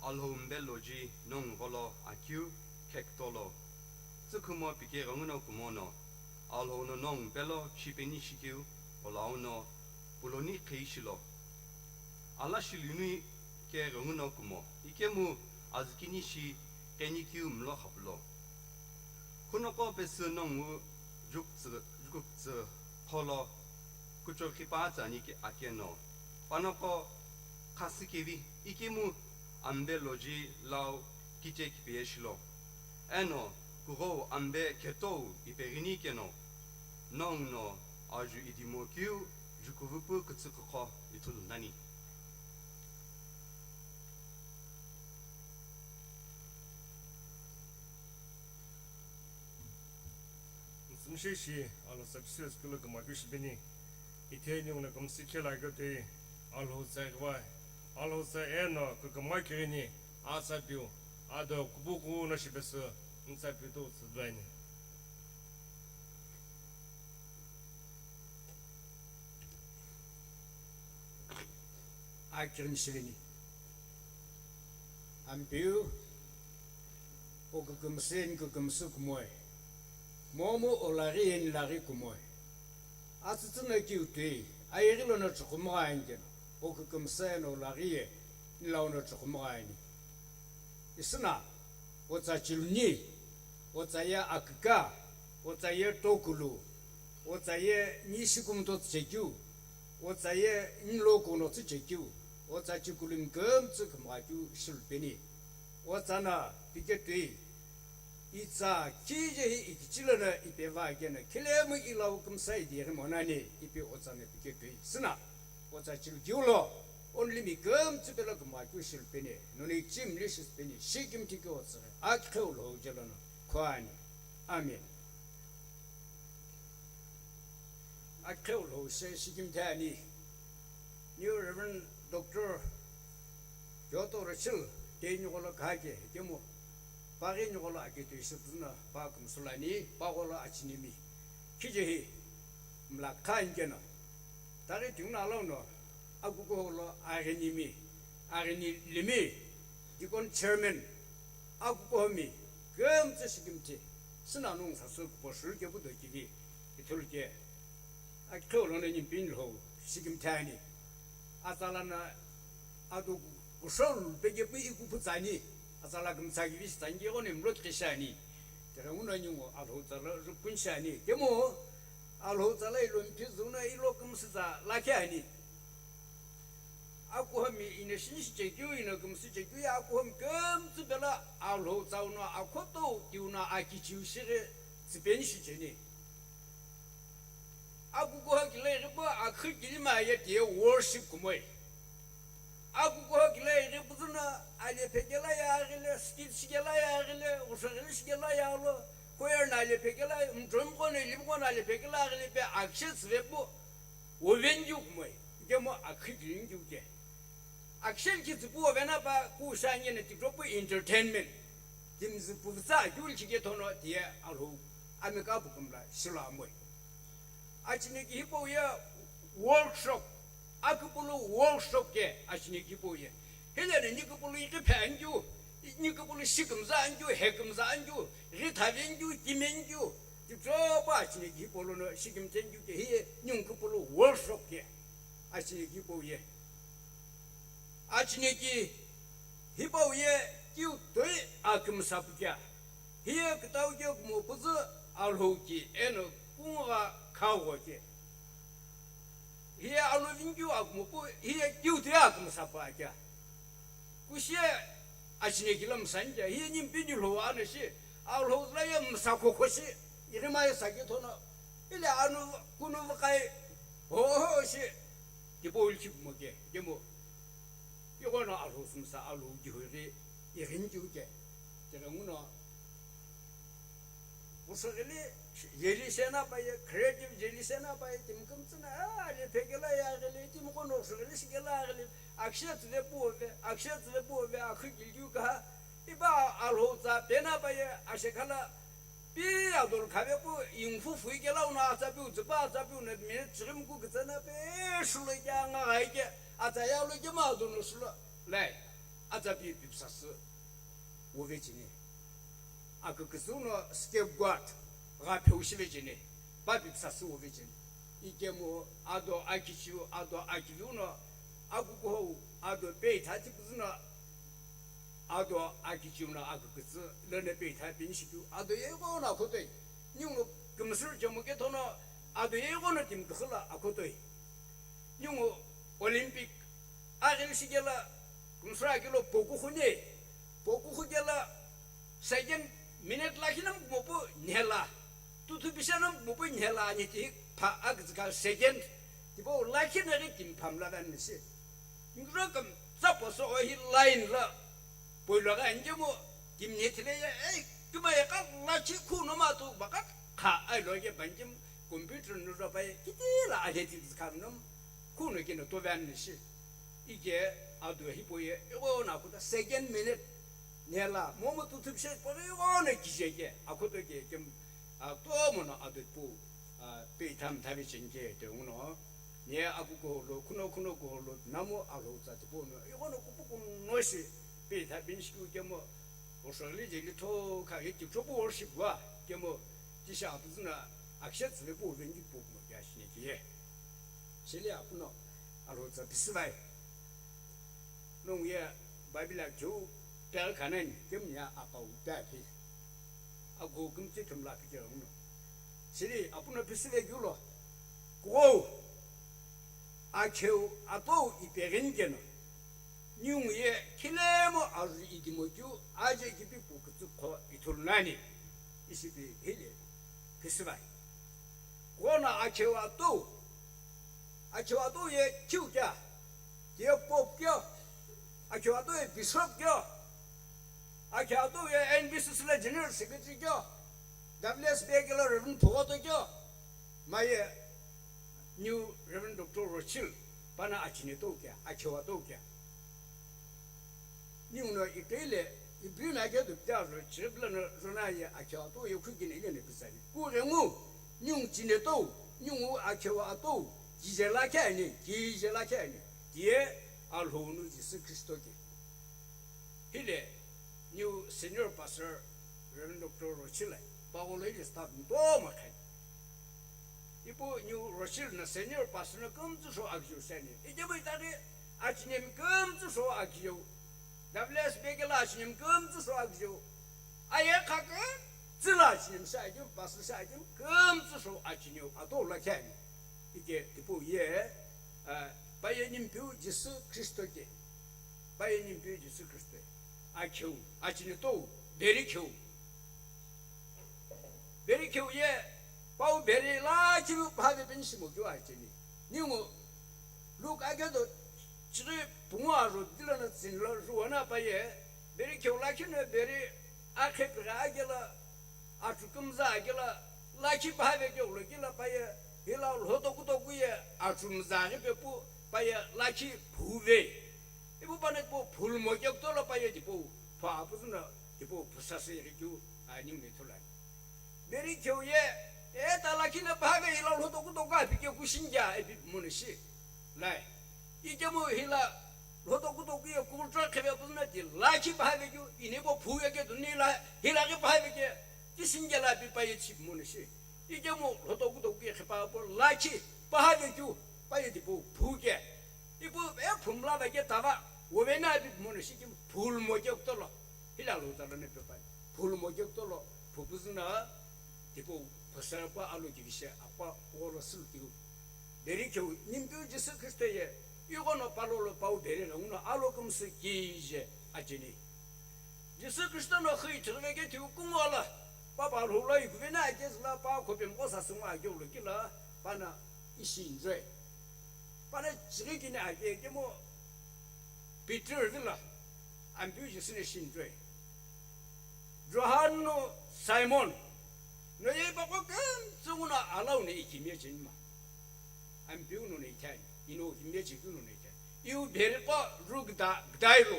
Alhou mbe loji nongu gholo akeu khekutolo. Tsükhumo pike ghenguno kumono, Alhou no nongu pelo shipeni shikeu, olauno puloni khei shilo. Ala shiluni ke ghenguno kumo, ikemu azükini shi kenikeu mlo khapulo. Khunoqo pesü nongu juktsü, juktsü kholo kuchokhipa tsani ke akeno, panoqo khasü kevi ikemu ambe loji lau kiche kipiye shilo. Eno kughou ambe khetou ipeghini keno, nongu no aju idimo kiu jukuvupu kütsü kükho ithulu nani. Nsümshe shi alo subsidies kilo kümgha keu shipeni. Ithe ninguno kümsü khela keu toi Alhou tsa ghivai. Alhou tsa eno kükümgha kighini atsa piu ado kupuku no shipesü ntsa piu tu tsüduani. Akighini shileni. Ampeu, o kükümsü yeni kükümsü kumoe, momu o laghi yeni laghi kumoe. Atsütsü no kiu toi, ayeghi lono chukhumugha ani keno, o kükümsü eno laghi ye, nilauno chukhumugha ani. Isüna, otsa chiluni, otsa ye aküka, otsa ye tokulu, otsa ye nishi kumto tsüchekeu, otsa ye nilo kuno tsüchekeu, otsa chikulumi kümtsü kümgha keu shilupeni. Otsa no piketoi, itsa kije hi ikichilo no ipeva keno, khilemu ilau kümsa idighi monani, ipi otsa no piketoi. Süna, otsa chilukeu lo, onlimi kümtsü pelo kümgha keu shilupeni, noni kichimi lishisipeni, shikimthi keu otsüghi, akikheu lo jelo no, khuani. Amen. Akikheu lo she shikimthi ani. New Reverend Doctor Kyoto Rachel, tei nigholo khake, kemu, paghi nigholo ake tui shipuzuna, pa kümsü lani, pagholo achinimi. Kije hi, mla khan keno. Taghi tinguna alauno, akukuholo aghinimi, aghinilimi, Deacon Chairman, akukuhomi, kümtsü shikimthi, süna nung sasü kupo shulu kepu do kili, ithulu ke, akikheu lono nimpini lhou, shikimthi ani. Atsala na, ado kushou pekepu ikupu tsani, atsala kümtsa kivi shi tsangi gho ne mlo kishani. Tere uno ningo Alhou tsala rukun shani. Kemu, Alhou tsala ilo mphizuna ilo kümsü tsa lakhe ani. Akuhami ina shinishi chekeu, ina kümsü chekeu, ya akuhami kümtsü pela Alhou tsau no akhotou tiu no akichiu shighi tsipeni shicheni. Akukuho kile ighipu akhü kilima ye tiye worship kumoi. Akukuho kile ighipu zuna ale phekela ya aghile, skit shikela ya aghile, ushaghili shikela ya lo, choir na ale phekela, mdrom kono, ilim kono ale phekela aghile pe akshe tsüvepu. Oven keu kumoi, ikemu akhikilini keu ke. Action kitsipu ovena pa ku shangene tikropu entertainment. Kimzi puvutsa keu lichike thono tiye Alhou amika pukumla shilo amoi. Achiniki hipau ye workshop, akupulu workshop ke achiniki hipau ye. Hilene nikupulu iqiphe ankeu, nikupulu shikimza ankeu, hekimza ankeu, rithavi ankeu, kime ankeu, Tipchopa achiniki hipau lono shikimthengu ke hiye ningu kupulu workshop ke achiniki hipau ye. Achiniki hipau ye kiu toi akümsa pukea. Hiye kütau ke kumo püzü Alhou ki eno kungha khagho ke. Hiye alovin kiu akumo pu hiye kiu toi akümsa pu akea. Kushi ye achiniki lo msani je, hiye nimpini lhou anashi, Alhou la ye msa khokhoshi, ighima ye saki thono, Ile anu kunu vakai, hoho shi, tipau ilchi pumo ke, kemo. Ighono Alhou sumsa Alhou kihoi ghi, ighin kiu ke. Keghenguno, Vushighili jeli shena paye, creative jeli shena paye, timi kümtsü na, a, le phekela ya ghili, timi kono vushighili shikela ghili, akshe tsüle puve, akshe tsüle puve, akhu gilgiu kaha, ipa Alhou tsa pena paye, ashekhala, pi adol khave pu, ingfu fui kela una atsa piu, tsüpa atsa piu na, mine tsüghim ku kitsena pe, shulo kya nga ghai ke, atsa ya lo ke ma adol no shulo, lai, atsa pi, pi psasü. Wuve cheni. Aküküzü no scapegoat, gha pheu shive cheni. Papi psasü wuve cheni. Ikemu ado akichiu, ado akiviu no akukuhou, ado peitha tipüzü no ado akichiu no aküküzü lene peitha pinishikiu, ado ye ighono akhotoi. Ningu kümsür chemu kethono ado ye ighono timi küxü la akhotoi. Ningu Olympic aghili shikela, kümsüra kelo pokuxu ne, pokuxu kela second minute lakhi nam kumopu nhela, tuthu bisa nam kumopu nhela ani ti pha aküzükha second, tipau lakhi naghi timi phamla vanisi. Ngirokum tsaposo ohi line la, Poilo ghi anjemu timi nhethile ye, ei, kima ye ka lakhi khu no ma tu baka kha ailo ye banjim computer no ra pai kitila alheti kha no khu no kino to van ni shi. Ike adu hipau ye, ighono akhuta second minute. Nela, momu tu thupshe pore ighono kije ke, akhuto ke, kem, a, to mono adu pu, a, pe tham thavi chenke, te uno. Nye akukuholo, khuno khuno kuholo, namu Alhou tsa tipau no, ighono kupukuno shi, pe tha bin shiku kemo, oshali jeli tho kha ye tikchopu worship wa, kemo, tisha apuzuna, akshe tsüle pu vengi pu mo kya shine kiye. Sheli apuno, Alhou tsa pisivai. Nongu ye, Bible a keu, pe kanani, kemu ya akau pe api. Ago kümtsi thumla pikero uno. Shili apuno pisive keu lo. Kughou. Akheu atou ipeghin keno. Ningu ye khilemo azu idimo keu aje kipi pu kütsü kho ithulu nani. Isipi hili pisivai. Kughona akheu atou. Akheu atou ye keu kya. Tiye pope kyo. Akheu atou ye bishop kyo. Akheu atou ye N B C C la general secretary kyo. W S B kelo Reverend Phogoto kyo. Maye new Reverend Doctor Rochil. Pana achine tou kya. Akheu atou kya. Ningu no ikeile, ibrimi akedo pita ro, chiribla no rona ye akheu atou ye khukine ile ne pisani. Kughengu, ningu chine tou, ningu akheu atou, kije lakhe ani, kije lakhe ani. Tiye Alhou nu Jisü Khristo ke. Hile, new senior pastor, Reverend Doctor Rochil, Paolo ile staff ntomo khan. Ipu new Rochil na senior pastor na kümtsü sho akijeu shani. Ikemu itaghi achinemi kümtsü sho akijeu. W S B kela achinemi kümtsü sho akijeu. Aye khakhe tsüla achinemi sha akijeu, pastor sha akijeu, kümtsü sho achineu atou lakhe ani. Ike tipau ye, eh, paye nimpeu Jisü Khristo ke. Paye nimpeu Jisü Khristo. Akheu, achine tou, beri kheu. Beri kheu ye, pau beri lakhi nu phave peni shimo keu acheni. Ningu, Luke akedo, chighi pungu aro dilo no tsini lo ruwana paye, beri kheu lakhi nu beri akhe pigha akela, achu kümza akela, lakhi phave keu lo kila paye, hila lhoto kutoku ye, achu mza ghi pepu, paye lakhi phuve. Ipu pana tipau phulumo kekutolo paye tipau pha apuzuna tipau phusasü ighi keu ani mithulani. Beri kheu ye, eta lakhi na phave ila lhoto kutoku api keku shinja ipi mono shi. Lai. Ikemu hila lhoto kutoku ye kultra khebe apuzuna ti lakhi phave keu inipo phu ye ke duni la hila ke phave ke ti shinja la pi paye chi mono shi. Ikemu lhoto kutoku ye khipa po lakhi phave keu paye tipau phu ke. Ipu e phumla va ke tava, wovena ipi mono shi kemu phulumo kekutolo. Hila lo talo ne pepa. Phulumo kekutolo, phupuzuna, tipau phasara pa alo kivishe, apa olo sulu kiu. Beri kheu, nimpeu Jisü Khristo ye, ighono palo lo pau beri ghenguno alo kümsü kije acheni. Jisü Khristo no xü ithighive ke thiu kungu ala, Papa Alhou lo ikuveni akesü la pa khopemqo sasü ngo akeu lo kila pana ishi enjoy. Pana chighi kini ake kemu Peter vilo Ampeu Jisü no ishi enjoy. John no Simon, no ye bako kümtsü nguno alau no ikimiye chenima. Ampeu no no ithani, ino ikimiye chekeu no no ithani. Iu bheriqo rugda gdailo.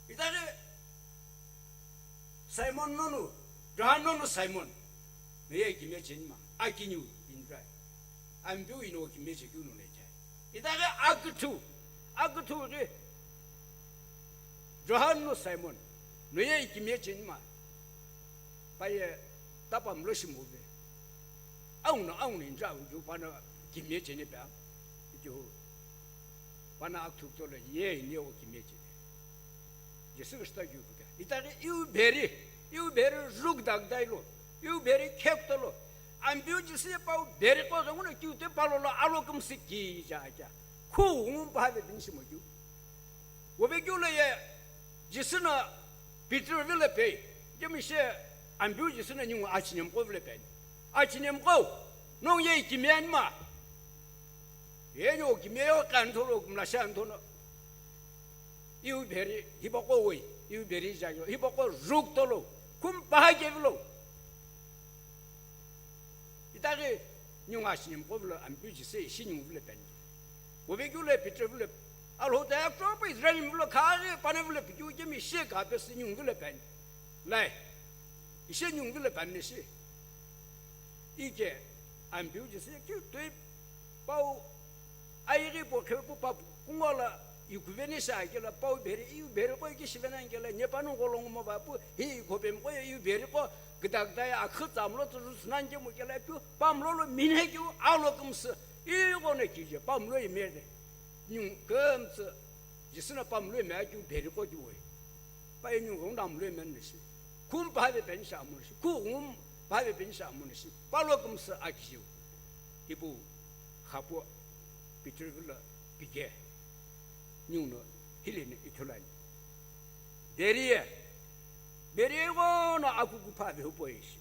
Itaghi Simon nonu, John nonu Simon, no ye ikimiye chenima, akiniu enjoy. Ampeu ino ikimiye chekeu no no ithani. Itaghi akuthu, akuthu ghi John no Simon, no ye ikimiye chenima, paye tapa mlo shimove. Auno, auno inja uju pana ikimiye cheni pa. Ijo pana akuthu tolo ye ine o ikimiye cheni. Jisü Khrista ju kuta. Itaghi iu bheri, iu bheri rugda gdailo, iu bheri khekutolo. Ampeu Jisü ye pau bheriqo zonguno kiu te palo lo alo kümsü kija aja. Khu ngum pa ve bin shimo ju. Wovekeu lo ye Jisü no Peter vilo pei, kemu ishi Ampeu Jisü no ningu achinemqo vilo peni. Achinemqo, nongu ye ikimiye anima. Ye no ikimiye yo kantholo kumla shantono. Iu bheri, hipaqo woi, iu bheri jayo, hipaqo rugtolo, khum paha kevilo. Itaghi ningu achinemqo vilo Ampeu Jisü ishi ningu vilo peni. Wovekeu lo Peter vilo, Alhou ta yakuthupe Israel mi vilo khaghi pana vilo pikeu kemu ishi kapesü ningu vilo peni. Lai, ishi ningu vilo peni shi. Ike, Ampeu Jisü keu toi pau Ayeghi pu khepu papu kungu lo ikuveni shi akela pau bheri, iu bheriqo iki shiveni akela, nepanongu lo ngumo va pu, hi khopemqo ye iu bheriqo, kida kida ye akhü tsa mlo tsu sü nani kemu kela pu, pamlo lo mine keu alo kümsü, ighono kije, pamlo imere. Ningu kümtsü, Jisü no pamlo ime keu bheriqo keu we. Pa ye ningu ghungu amlo ime nishi. Khum pa ve peni shi amo nishi. Khu ghungu pa ve peni shi amo nishi. Palo kümsü akijiu. Ipu khapu Peter vilo pike. Ningu no hile ni ithulu ani. Bheri ye. Bheri ye ighono akuku pa ve hupo ishi.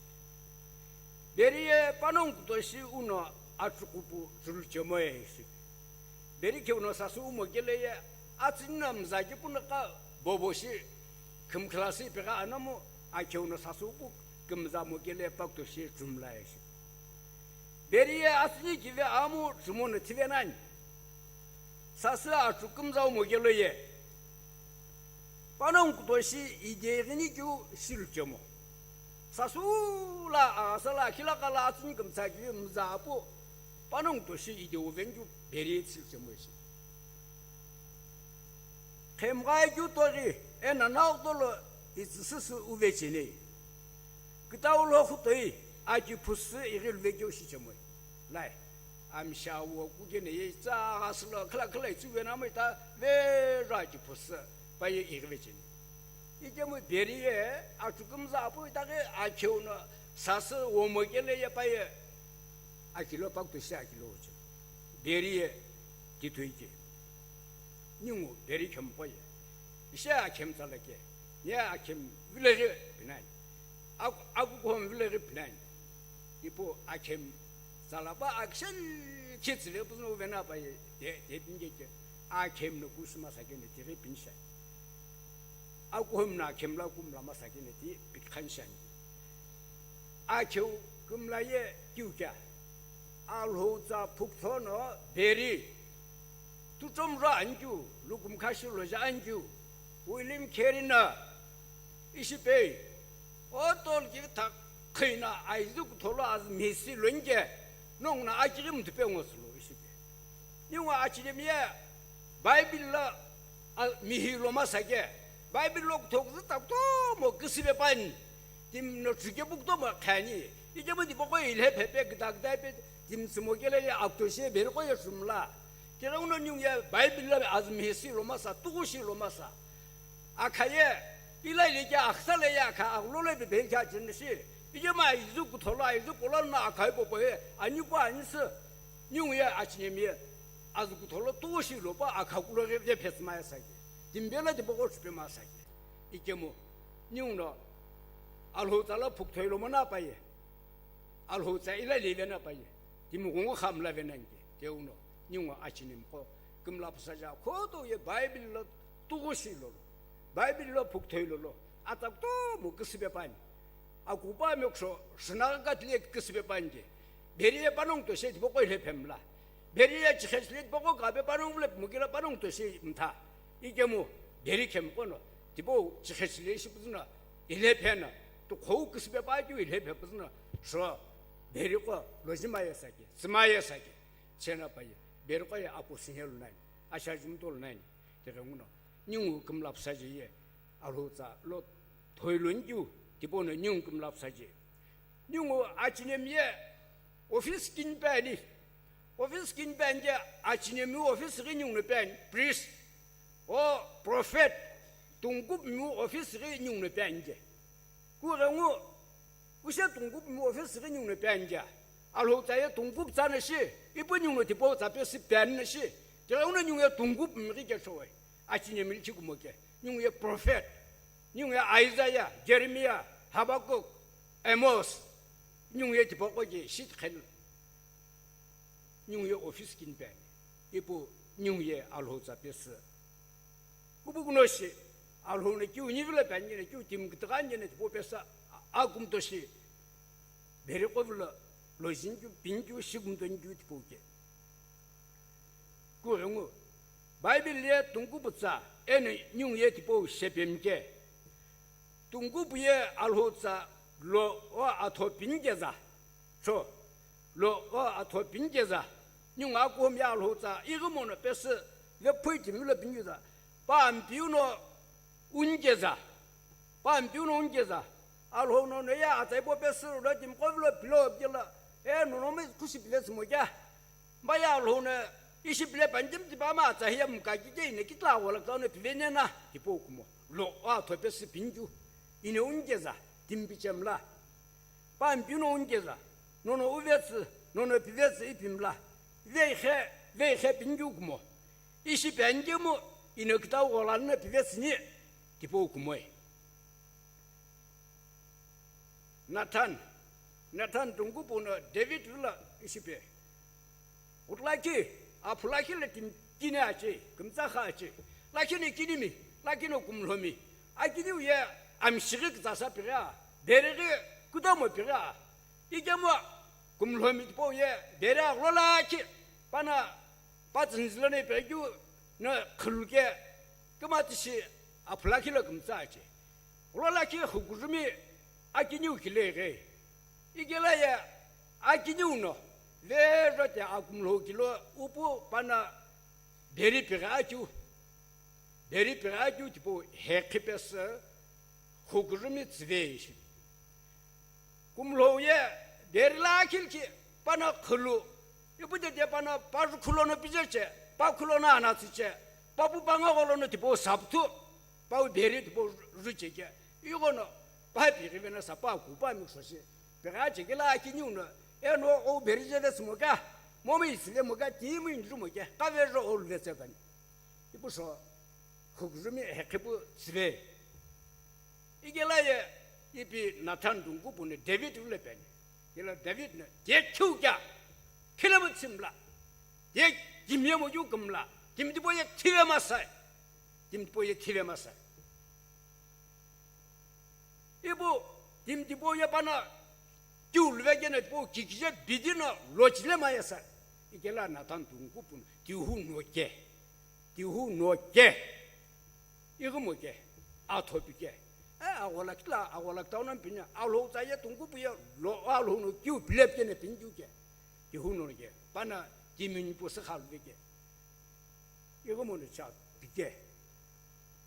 Bheri ye panongu kutoshi uno achukupu chulu chemo ishi. Bheri kheuno sasü umo kele ye, atsüni no mza kipu no qa bobo shi, khümkhla shi pegha anamu, akheuno sasü upu kümza mo kele pakuto shi chumla ishi. Bheri ye atsüni kive amu chumo no thive nani. Sasü achu kümza umo kelo ye. Panongu kutoshi ideghini keu shilu chemo. Sasü la asala khilakala atsüni kümtsa kive mza apu. Panongu toshi ide uveni keu bheri ye tsü chemo ishi. Khemgha keu toghi ena naghuto lo itsüsüsü uve cheni. Kütau lo khutoi aki phusü ighi luve keu shi chemoi. Lai, amsha wo kukene ye itsa ghasü lo khila khila itsü uve namoi ta vero aki phusü pa ye ighi ve cheni. Ikemu bheri ye achu kümza apu itaghi akheuno sasü umo kele ye pa ye akilo pakuto shi akilo uche. Bheri ye tithuike. Ningu bheri khemqo ye. Ishi akhemi tsala ke. Ni akhemi vileghi pinani. Aku, akukuhom vileghi pinani. Ipu akhemi tsala pa action khitsile puno vena pa ye de, de pinge ke. Akhemi no kusuma sakene tighi pinshani. Akuhom na khemla kumla masakene ti pikhanshani. Akheu kümla ye kiu kea. Alhou tsa phukutho no bheri. Tuchom ro anikeu, lukumkhashi loja anikeu. William Carey no ishi pei. Otol ki thakhina aizu kutholo azü mhisi lonike. Nonguna akighi mthupe ngosulo ishi pei. Ningu achilemiye Bible lo, a, mihi lo masake. Bible lo kuthokuzü ta kutomo küsüve pani. Timi no chuke pu kutomo khani. Ikemu tipaqo ilhe phepe kida kida pe timi tsümo kele ye akuto she bheriqo ye shumla. Kere uno ningu ye Bible lo azü mihi shi lo masa, tuku shi lo masa. Akha ye, ila ile ke akhsa le ye akha, aghulo le bheri kha cheni shi. Ikemu aizu kutholo, aizu kulo no akha popo ye, ani pu ani sü. Ningu ye achinemi ye, azü kutholo tushi lo pa akha kulo ghi vephe tsüma ya sake. Timi bela tipaqo chupe ma sake. Ikemu, ningu no, Alhou tsa lo phukthoi lo mona paye. Alhou tsa ila levena paye. Timi ghungu khamla venanke. Teuno, ningu achinemiqo kümla püsaja khoto ye Bible lo tughushi lolo. Bible lo phukthoi lolo. Atsa kutomo küsüpe pani. Akupa mekusho, shinaga katile küsüpe panike. Beri ye panongu to she tipaqo ile phemla. Beri ye chikhesile tipaqo kape panongu vile mukila panongu to she mtha. Ikemu, beri khemiqo no, tipau chikhesile ishi püzüno, ile phena, tukhou küsüpe pa keu ile phe püzüno, sho, beri qo, loji maye sake, sima ye sake, chena paye, beri qo ye apu sinhe lo nani, asha jumto lo nani, tighenguno, ningu kümla püsaje ye, Alhou tsa lo, thoi lo nikeu, tipau no ningu kümla püsaje. Ningu achinemi ye office kini pe ani. Office kini pe ani je achinemi office ghi ningu no pe ani, priest. O prophet, tungkupumi office ghi ningu no pe ani je. Kughengu, use tungkupumi office ghi ningu no pe ani je. Alhou tsa ye tungkupu tsa na shi, ipu ningu no tipau tsa pesü pe ani na shi. Tighenguno ningu ye tungkupumi ghi kechou. Achinemi lichi kumo ke. Ningu ye prophet. Ningu ye Isaiah, Jeremiah, Habakkuk, Amos. Ningu ye tipaqo ke shit khel. Ningu ye office kini pe ani. Ipu ningu ye Alhou tsa pesü. Kupu kuno shi, Alhou no kiu nivilo pe ani je na kiu timi kütüghani je na tipau pesü a-, akumto shi. Beri qo vilo, loji nikeu, pi nikeu, shi kumto nikeu tipau ke. Kughengu, Bible ye tungkupu tsa, eno ningu ye tipau shepemi ke. Tungkupu ye Alhou tsa lo o atho pini keza. Cho, lo o atho pini keza. Ningu akuhumi ye Alhou tsa, ighi mono pesü, ve phui timi lo pini keza. Pa Ampeu no uni keza. Pa Ampeu no uni keza. Alhou no no ye atsa ipo pesü lo timi qo vilo pilo kela. E no no me kushi pile tsümo kea. Mbaye Alhou no ishi pile pantim tipa ma atsa hiya mukaki ke ine kitla wala kla no pivene na. Tipau kumo. Lo o atho pesü pini keu. Ine uni keza. Timi pichemla. Pa Ampeu no uni keza, nono uvetsü, nono pivetsü ipi mla, veighe, veighe pini keu kumo, ishi pe ani kemu, ino kitau ghola no pivetsü ni, tipau kumoi. Nathan, Nathan tungkupu no David vilo ishi pe. Ghutulakhi, aphu lakhi lo timi kini ache, kümtsa kha ache. Lakhi no kinimi, lakhi no kumlhomi. Akiniu ye amshighi kütsasa pighi a, derighi kutomo pighi a. Ikemu kumlhomi tipau ye deri aghulo lakhi, pana pa tsünzilo no ipeghiu no khülu ke, kümatishi aphu lakhi lo kümtsa ache. Ghulo lakhi hukujumi akiniu kile ghe. Ikela ye akiniu no, vejo te akumlhou kilo upu pana beri pighi akeu, beri pighi akeu tipau hekhi pesü hukujumi tsüve ishi. Kumlhou ye beri lakhi likhi pana khülu, ipu tete pana pa ju khulo no pijeche, pa khulo no anatsüche, pa pu pa nga gholo no tipau sapthu, pa u beri tipau juche ke, ighono, pa pighi vena sa pa ku pa mi soshi, pigha che kela akiniu no, eno o beri je ve sumo ka, momi isile mo ka, timi inju mo ke, ka ve jo o lu ve tse kani. Ipu so, hukujumi hekhipu tsüve. Ikela ye, ipi Nathan tungkupu no David vilo pe ani. Kela David no, ye khiu kea, khilemu tsimla, ye kimyemu yu kümla, timi tipau ye thive masai, timi tipau ye thive masai. Ipu, timi tipau ye pana, tiu luve keno tipau kikije bidi no lochile maye sa. Ikela Nathan tungkupu no, tihu no ke. Tihu no ke. Ighi mo ke. Atho pi ke. E, aghola kitla, aghola kitau no pini, Alhou tsa ye tungkupu ye lo, Alhou no kiu pile pi keno pini kiu ke. Tihu no ke. Pana timi nipu sü kha luve ke. Ighi mono cha pike.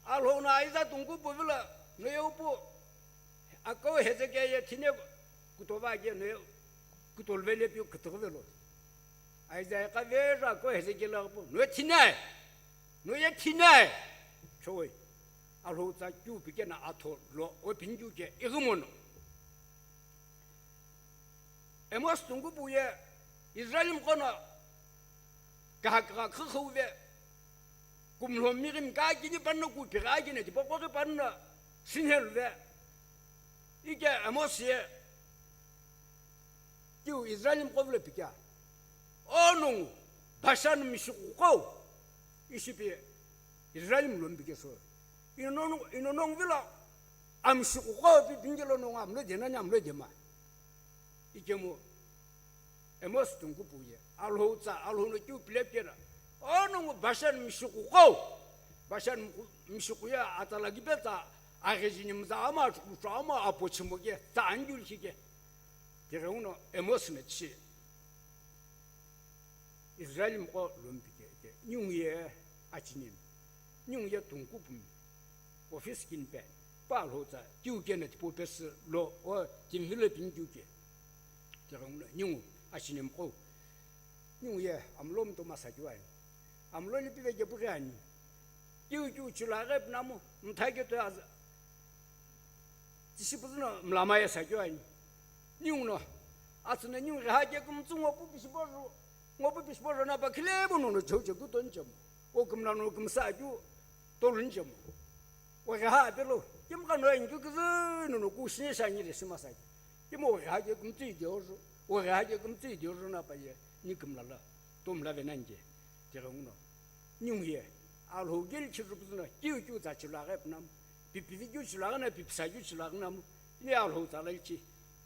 Alhou no Isaiah tungkupu vilo, no ye upu, akau Hezekia ye thine kutova ke no ye kutolvele piu kütüghüvelo. Isaiah ka vejo akau Hezekia lo upu, no ye thinai, no ye thinai. Chowei, Alhou tsa kiu pike na atho lo, o pini kiu ke, ighi mono. Amos tungkupu ye Israel mqo no kahakha khükhüuve, kumlhomi ghi mka kini panno kupighi akine tipaqo ghi panno sinheluve, Ike Amos ye kiu Israel mqo vilo pikea. Onongu Bashan mishukuqou. Ishipi Israel mlo mpikeso. Ino nongu, ino nongu vilo amshukuqou pi pingelo nongu amlo dena ni amlo dema. Ikemu Amos tungkupu ye, Alhou tsa, Alhou no kiu pile pikena. Onongu Bashan mishukuqou. Bashan mku-, mishuku ye atala kipetsa, aghejini mza ama, achukuchu ama, apochimo ke, tsa anjul shike. Tighenguno Amos na tishi. Israel mqo lo mpike, ke, ningu ye achinimi. Ningu ye tungkupumi, office kinipe, pa Alhou tsa, kiu kena tipau pesü lo, o, timi vilo pini kiu ke. Tighenguno, ningu, achinimqo. Ningu ye, amlo mtoma sakeu ani. Amlo lipi veke pughi ani. Kiu kiu chula ghe pinamu, mtha ke to aza. Tishi puzu no mlama ye sakeu ani. Ningu no, atsüne ningu ghe ha ke kumtsu ngo pu pishipo ru. Ngo pu pishipo ru na pa khile bu no no cheu cheu kuto nchemo. O kumla no kumsa ju tolu nchemo. O ghe ha pelo, kimka no inju kuzu no no ku shine sha ngi re sima sa ke. Kimo o ghe ha ke kumtsu ide oru. O ghe ha ke kumtsu ide oru na pa ye, ni kumla la. To mla ve na nge. Tighenguno. Ningu ye. Alhou gel chiru puzu no, kiu kiu tsa chula ghe pinamu. Pipivi keu chilaghi na, pipisa keu chilaghi na mu, ni Alhou tsa lalchi,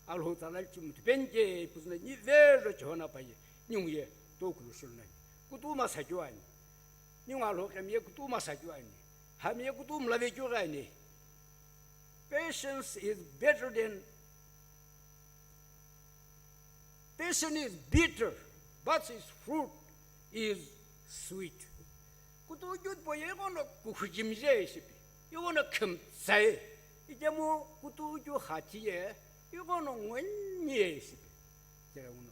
Alhou tsa lalchi mu tipeni ke puzu na, ni velo Jehova na pa ye, ningu ye, tokulu shulu nani. Kutu ma sakeu ani. Ningu Alhou kemi ye kutu ma sakeu ani. Hami ye kutu mla vekeu ghi ani. Patience is better than Patience is bitter, but its fruit is sweet. Kutu uju po ye ighono kukhujimje shipi, ighono khimtsae, ikemu kutu uju hati ye, ighono ngonye shipi. Tighenguno.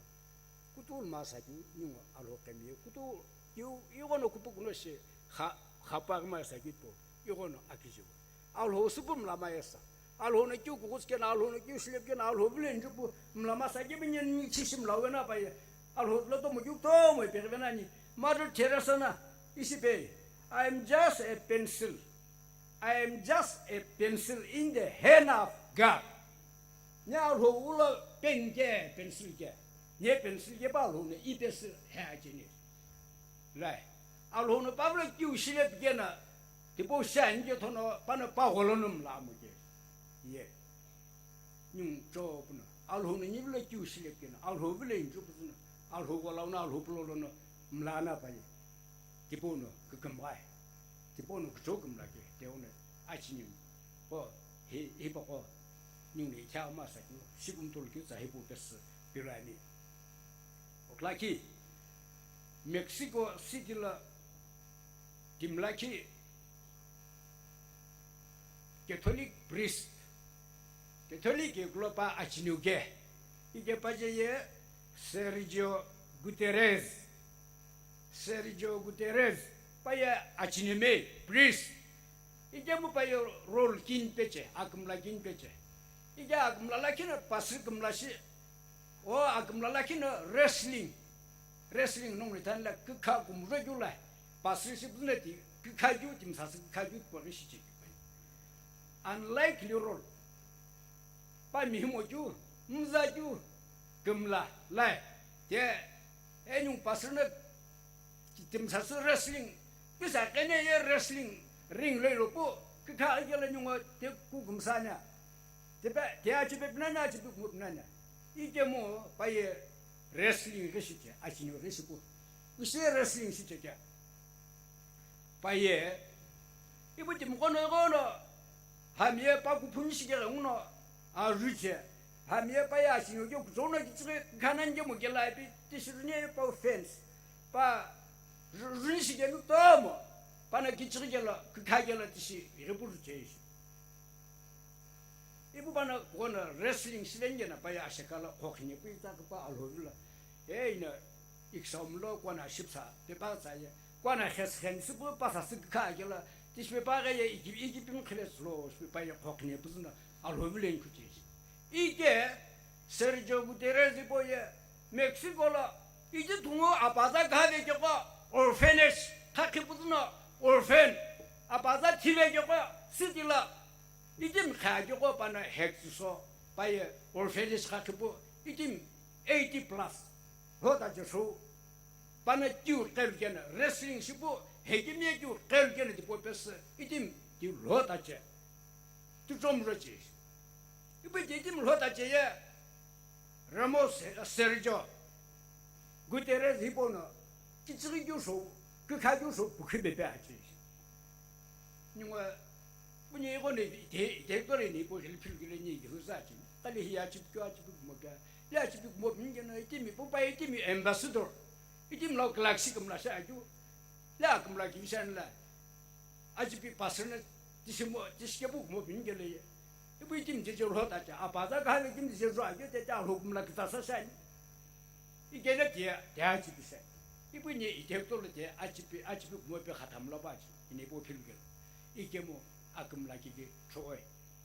Kutu lmasa ju ningu Alhou kemi ye, kutu Yu, ighono kupukuno shi kha, khapaghi ma sa kito, ighono akijiwe. Alhou supu mlama yesa. Alhou no kiu kughutsu kena, Alhou no kiu shilepu kena, Alhou vile njupu mlama sa kibe nyen chishi mlawe na pa ye. Alhou lo tomo kiu tomo ipeghi venani. Mother Teresa na, ishi pe, "I am just a pencil. I am just a pencil in the hand of God." Ni Alhou ulo pen ke, pencil ke. Ni pencil ke pa Alhou no ipesü he acheni. Lai, Alhou no pavlo kiu shilepu kena, tipau shi ani ke thono, pano pa gholo no mla mu ke. Ye. Ningu cho puno, Alhou no nivilo kiu shilepu kena, Alhou vilo inju puno, Alhou ghola uno, Alhou pulo lono mla na pa ye. Tipau no kükümghai. Tipau no kuchou kümla ke, teo no achini. Ko, hi, hipaqo, ningu no ikhia ma sa keu, shikumtolo keu tsa hipau pesü pirani. Oklaki, Mexico City lo timlakhi Catholic priest, Catholic ye kulo pa achiniu ke, ike pa je ye Sergio Guterres, Sergio Guterres, pa ye achinime priest, ike mu pa ye role kini peche, akümla kini peche, ike akümla lakhi no pastor kümla shi, o akümla lakhi no wrestling, wrestling nongu ithani la kükha kumzho keu la, pastor shi püzü na ti kükha keu, timsasü kükha keu tipau ghi shiche keu. Unlikely role. Pa mihimo keu, mza keu, kümla, lai, te, enung pastor na timsasü wrestling, pisa kene ye wrestling ring lo ilo pu, kükha akela ningu te ku kümsa na. Tepe, te achipe pinana, achipe kumo pinana. Ikemu pa ye wrestling ghi shiche, achiniu ghi shipu. Use wrestling shiche kea. Pa ye, ipu timqono ighono, hami ye pa kuphuni shike ghenguno, aruche, hami ye pa ye achiniu ke kuchou no kichighi khanani ke mo kela ipi, tishiruni pa offense, pa ru-, runi shike nu tomo, pano kichighi kela, kükha kela tishi, ighi pu ruche ishi. Ipu pano kuno wrestling shileni kena pa ye ashekala khokhine pu itsa kupa Alhou vilo. Ei na iksa umlo kuana shipsa, pepa tsa ye. Kuana khes khen sipu pasa sik kha kela, tishi pepa ghe ye iki, iki pim khile slo, shi pa ye khokhine puzuna Alhou vilo nkuche. Ike Sergio Guterres ipo ye Mexico lo, iji thungu apaza kha vekeko orphanage, khakhi puzuna orphan, apaza thi vekeko city lo, iji mkha keko pano heksuso, Paye orphanage ghakhipu, itimi eighty plus lhota che shou. Pana kiu qhelu kena, wrestling shipu, hekimiye kiu qhelu kena tipau pesü, itimi kiu lhota che. Tuchomro che. Ipu itimi lhota che ye, Ramos, Sergio Guterres hipau no, kichighi keu shou, kikha keu shou, pukhi bepe ache. Ningu, puni ighono ite, ite kore ni ipu hili philukile ni ihuza ache. Kali hi achipi keu, achipi kumo keu. Le achipi kumo pinge no itimi, pupa itimi ambassador. Itimi lau galaxy kumla sha akeu. Le akumla kivi sha la. Achipi pastor na tishimo, tishikepu kumo pinge le ye. Ipu itimi je je lhota che. Apaza kahale itimi je je akeu te ta lho kumla kitasa sha ni. Ikele tia, tia achipi sha. Ipu ni ite kutolo tia achipi, achipi kumo pe khatamlo pa achi. Ine ipu philukelo. Ikemu akümla kiki choe.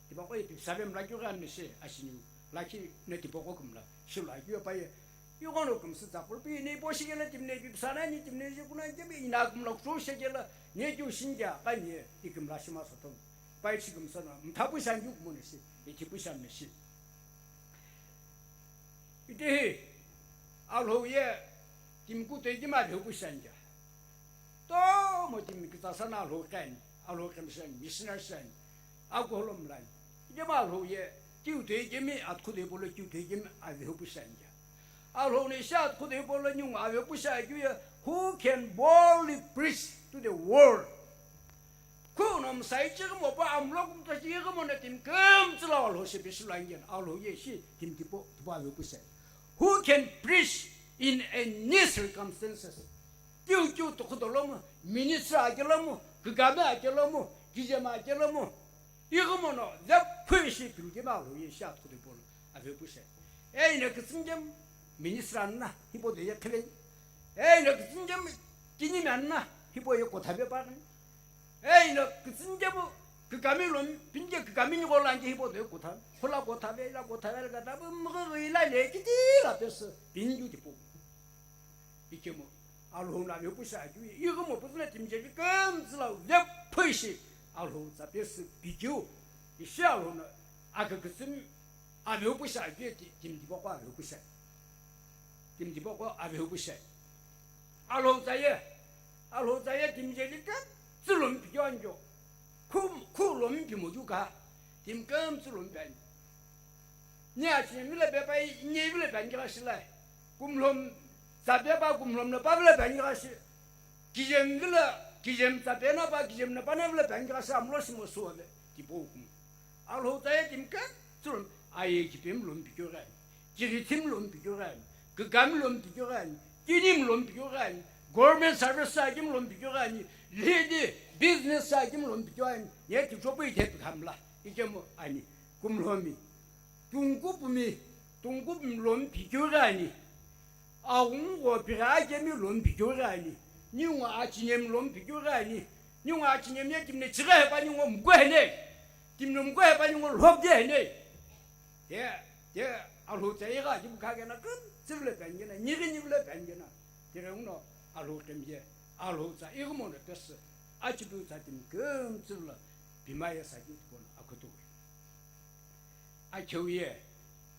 Tipaqo ipi sabe mla kyu ghan mese asiniu. Lakhi ne tipaqo kümla. Shilo akyu pa ye. Yugono kümsü tsapul pi ne ipu shikela timne ipi sana ni timne je kuna kemi ina kümla kucho shekela. Ne kyu shinja kanye ikümla shima sotom. Pai chikümsana. Mthapu shanju kumo nesi. Itipu shan mesi. Itehi, Alhou ye timi kutoi kemi avehu pu shiani kea. Tomo timi kitsa sana Alhou keni, Alhou kemi shiani, missionary shiani, akuholo mlani. Ikemu Alhou ye, kiu toi kemi, atkhu toi polo kiu toi kemi avehu pu shiani kea. Alhou ni shi atkhu toi polo ningu avehu pu shiani keu ye, who can boldly preach to the world? Khuno msai chighi mopu amlo kumtsa chighi mono timi kümtsü lo Alhou shepe shilu angeno, Alhou ye shi timi tipau, tipau avehu pu shiani. Who can preach in any circumstances? Kiu kiu tukhu dolomu, ministry akelomu, kükami akelomu, kijemi akelomu. Ighi mono, vephu ishi pimkima Alhou ye shi atkhu tipau lo avehu pu shiani. Ei no kütsünikemu ministry anna, hipau do ye khiveni. Ei no kütsünikemu kinimi anna, hipau ye kotha pe paghi. Ei no kütsünikemu kükami lomi, pinike kükami nigho lo anke hipau do ye kotha. Khula kotha ve, ila kotha ve, ila kotha ve, ila le kiti la pesü, pinike tipau. Ikemu, Alhou no avehu pu shiani keu ye, ighi mopu tsüna timi je kümtsü lo vephu ishi, Alhou tsa pesü pikeu, ishi Alhou no akükütsümi avehu pu shiani keu ye ti-, timi tipaqo avehu pu shiani. Timi tipaqo avehu pu shiani. Alhou tsa ye, Alhou tsa ye timi je kümtsü lomi pikeu ani keu. Khu, khu lomi pimo keu ka, timi kümtsü lomi piani. Ni achi ni vilo pepa, ni vilo piani keu ka shilai. Kumlhomi, tsa pepa kumlhomi no pa vilo piani keu ka shi. Kijemi vilo, kijemi tsa pena pa, kijemi no pa no vilo piani keu ka shi, amlo shimo suwa ve, tipau kumo. Alhou tsa ye timi kümtsü lomi, aye kipemi lomi pikeu ghani, kighitimi lomi pikeu ghani, kükami lomi pikeu ghani, kinimi lomi pikeu ghani, government service sa akemi lomi pikeu ghani, lhidi business sa akemi lomi pikeu ghani, ye tichopu ite pikhamla, ikemu ani, kumlhomi, tungkupumi, tungkupumi lomi pikeu ghani, aghungu pighi akemi lomi pikeu ghani, ningu achinemi lomi pikeu ghani, ningu achinemi ye timi no chighi hepa ningu mkwe hene, timi no mkwe hepa ningu lhokde hene. Ye, ye, Alhou tsa igha kipu kha kena kümtsü vilo piani kena, nighi ni vilo piani kena. Tighenguno Alhou kemi ye, Alhou tsa ighi mono pesü, achipiu tsa timi kümtsü vilo pima ye sa keu tipau no akhutuwe. Akheu ye,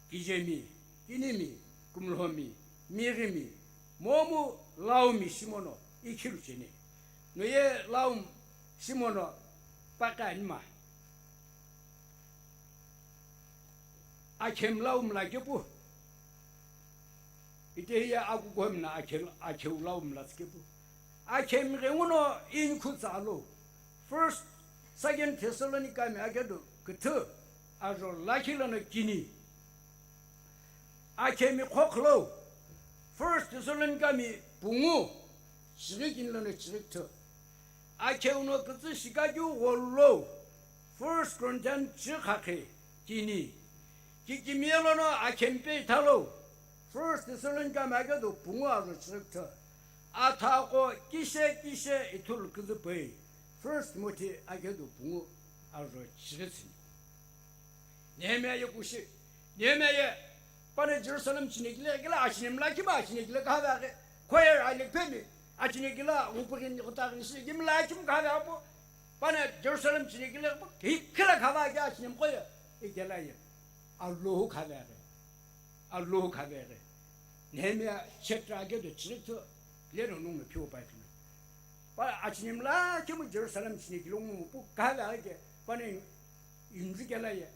kijemi, kinimi, kumlhomi, mighimi, momu, laumi shimono, ikhilu cheni. No ye laumi shimono, paqani ma. Akhemi laumi la kepu. Itehi ye akukuhami no akhe-, akheu laumi la tsü kepu. Akhemi ghenguno inikhu tsa lo. First, Second Thessalonica mi akedo küthü, ajo lakhi lono kini. Akhemi khokhlo. First Thessalonica mi pungu, chighi kini lono chighi küthü. Akheu no kütsü shikakeu gholo, First Corinthians chighi khakhe kini. Kikimiye lono akhemi pe ithalo, First Thessalonica mi akedo pungu ajo chighi küthü. Athaqo kishe kishe ithulu küzü pei, First Timothy akedo pungu ajo chighi tsüni. Nehemiah ye kushi. Nehemiah ye, pana Jerusalem chinekile kile achinemi lakhi ma achinekile khavaghi. Choir alekphemi achinekile upughin kutaghi shi kimla kim khavaghi pu. Pana Jerusalem chinekile pu, hi kila khavaghi achinemi koye. Ikela ye. Alhou khaveghi, Alhou khaveghi. Nehemiah chapter akedo chirikithu leno nungu phiu pa ithulu. Pa achinimi lakhi mu Jerusalem chini kilo ngu pu khaveghi ke, pani inzi kela ye.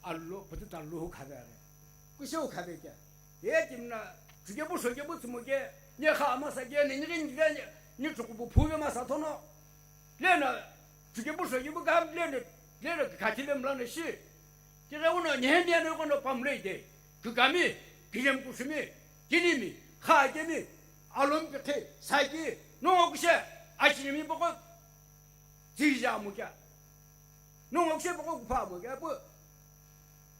Alhou, pututa Alhou khaveghi. Kusho khaveghi. Ye timna, chukepu shokepu tsumuke, nye kha masa ke, nye nyi nyi ke, nye chukupu phuve masa thono. Lena, chukepu shokepu ka, lena, lena khathi le mlana shi. Kira uno Nehemiah no kono pamle de. Kukami, kijem kusumi, kinimi, kha kemi, alom ke khe, saki, no kushe, achinimi boko, zija mo kya. No kushe boko kupha mo kya, pu,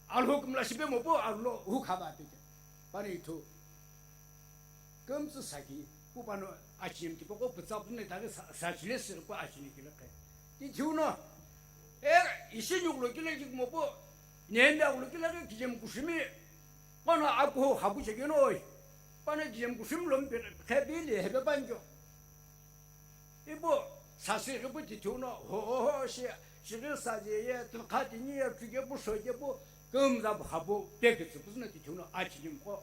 Alhou kumla shipe mo pu, Alhou hu khaba pe kya. Pani ithu. Kümtsü saki, pu pano achinimi ki poko pütsa pune tagi sa, sa chile sir pu achinimi ki le khe. Ti thiu no, e, ishi nyuk lo kile ki mo pu, Nehemiah lo kile ki kijem kusumi, kono akuho haku chekeno oi. Pano kijem kusumi lo mpe khe bili hebe panjo. Ipu, sasi ki pu ti thiu no, ho, ho, ho, shi, shi ki sa je ye, tu kha ti ni ye, tu ke pu so ke pu, kümza pu hapu, pe ke tsu pu na ti thiu no, achinimi ko.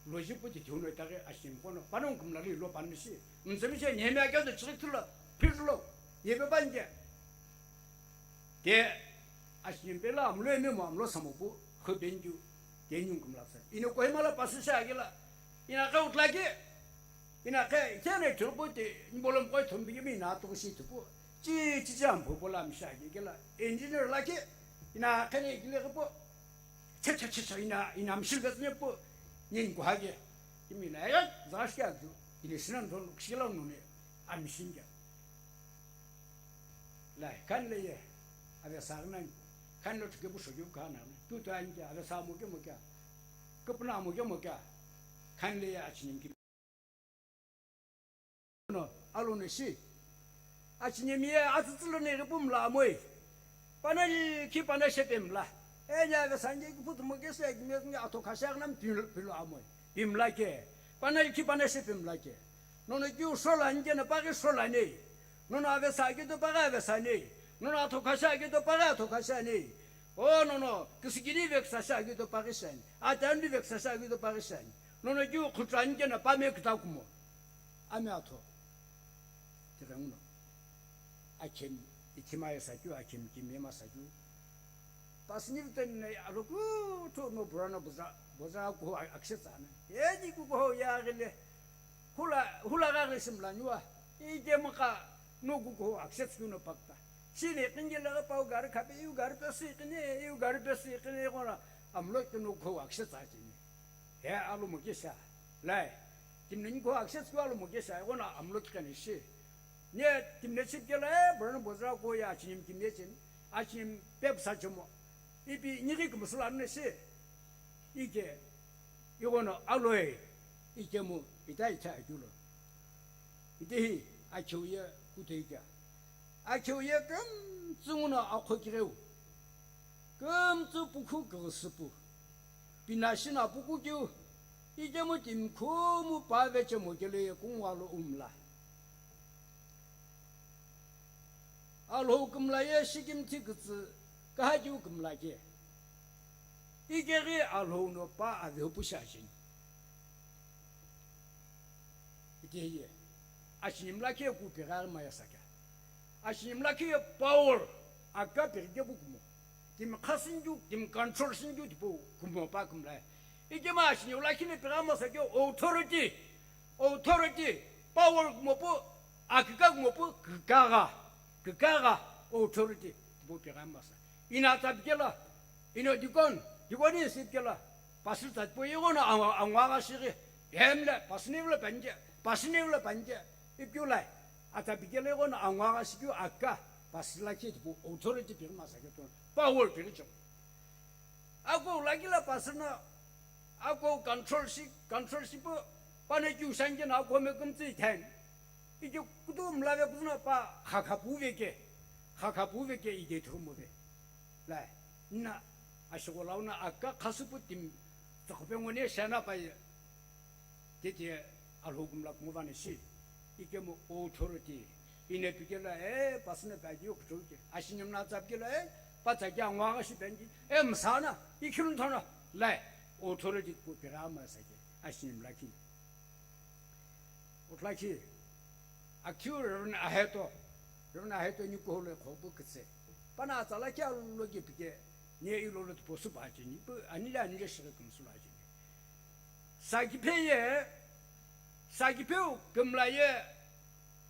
Loji pu ti thiu no itaghi achinimi kono, panongu kumla li lo panmi shi. Mzemi she Nehemiah kya do chiri thulo, phir lo, yebe banje. Te achinimi pela amlo eme mo amlo samo pu, kho benju, te nyung kumla sa. Ino Kohima la pasu sha agila, ina ka utla ke, ina ka, kya ne thulo pu te, nbolom koi thombi ke mi na to shi thupu. Chi, chi, chi, ampo pola mi sha ke, kela, engineer la ke, ina ka ne kile ke po, Cha cha cha cha, ina, ina mshil gatne po, nyen ko hage. Imi na ya, zash kya du, ina sinan don kshila nune, amshin kya. Lai, kan le ye, ave sagnan, kan lo tuke bu shoju ka na, tu ta an kya, ave sa mo ke mo kya, kapna mo ke mo kya, kan le ye achinimi ki. No, alo no shi. Achinimi ye atsütsü lo ne pu mla amoi. Panali khi pana shepe mla. E nya ve sanje ki putu mo ke se ki me ngi atho khasha nam pilo, pilo amoi. Pi mla ke. Panali khi pana shepe mla ke. Nono ki u shola nje na paghi shola ne. Nono ave sa ki to paghi ave sa ne. Nono atho khasha ki to paghi atho khasha ne. O nono, kisikini ve ksasha ki to paghi sha ne. Atan ve ksasha ki to paghi sha ne. Nono kyu khutran kena pame kita kumo. Ame atho. Tighenguno. Akem, ithima ya sakyu, akem kimye ma sakyu. Pasni viten ne aloku to no burana buza, buza ko akse tsana. Edi ku ko ya gele. Hula, hula ga gele simla nyua. Ide maka no ku ko akse tsku no pakta. Sine kinje la pau gar khape, yu gar pe si kine, yu gar pe si kine, kona amlo ke no ko akse tsachini. He alo mo kisa. Lai. Timne ni ko akse tsku alo mo kisa, kona amlo kikani shi. Ne timne chip kela, e, burn bozra ko ya achinim kimye chin. Achinim pep sa chemo. Ipi nigi kumsula ne shi. Ike, igono aloi. Ikemu, ita ita akyulo. Ite hi, akyuye, kuteika. Akyuye kümtsü nguno akho kireu. Kümtsü pukhu kighisüpu. Pinashi na puku keu, ikemu timi khumu pave chemo kele ye kungwa lo umla. Alhou kümla ye shikim thi kütsü kaha keu kümla ke. Ikeghi Alhou no pa avehu pu shajin. Ite ye, ashinimla ke ku pegha ma ya sakya. Ashinimla ke power, aka peghi ke bu kumo. Timi khasingyu, timi control singyu tipo kumo pa kumla. Ikema ashinimla kine pegha ma sakya authority. Authority, power kumo pu, akika kumo pu, kikaga. Kikaga, authority, tipo pegha ma sa. Ina tapikela, ina dikon, dikoni sipikela. Pastor tatpo ighona angwa, angwa gha shighi. Hemle, pastor nivle panje, pastor nivle panje. Ipkiulai. Ata bikele ighona angwa gha shikyu aka. Pastor la kiti pu authority piri masa ke to. Power piri chong. Ako la kila pastor na. Ako control shi, control shi po. Pane kyu sanje na ako me kumtsi ten. Iki kutu mlave kuzuna pa khakha puve ke. Khakha puve ke ide thumo ve. Lai, na, ashigholau na aka khasupu timi, tsakhupe ngone shana paye. Tete Alhou kumla kumuvane shi. Ikemu authority. Ine pikela, e, pastor na pagi yo kutuke. Ashinim na tsapikela, e, patsa kya ngwa ga shi bengi. E, msana. Ikhilu thono, lai, authority tipau pighi ama sa ke, ashini mlakhi. Utlakhi, akhiu Reverend Aheto, Reverend Aheto ni kuhou lo khopu kütse. Pana atsa lakhi alu lo ke pike, ni ilo lo tipau supa acheni, pu anile anile shighi kümsü lo acheni. Sakiphe ye, Sakipheu kümla ye,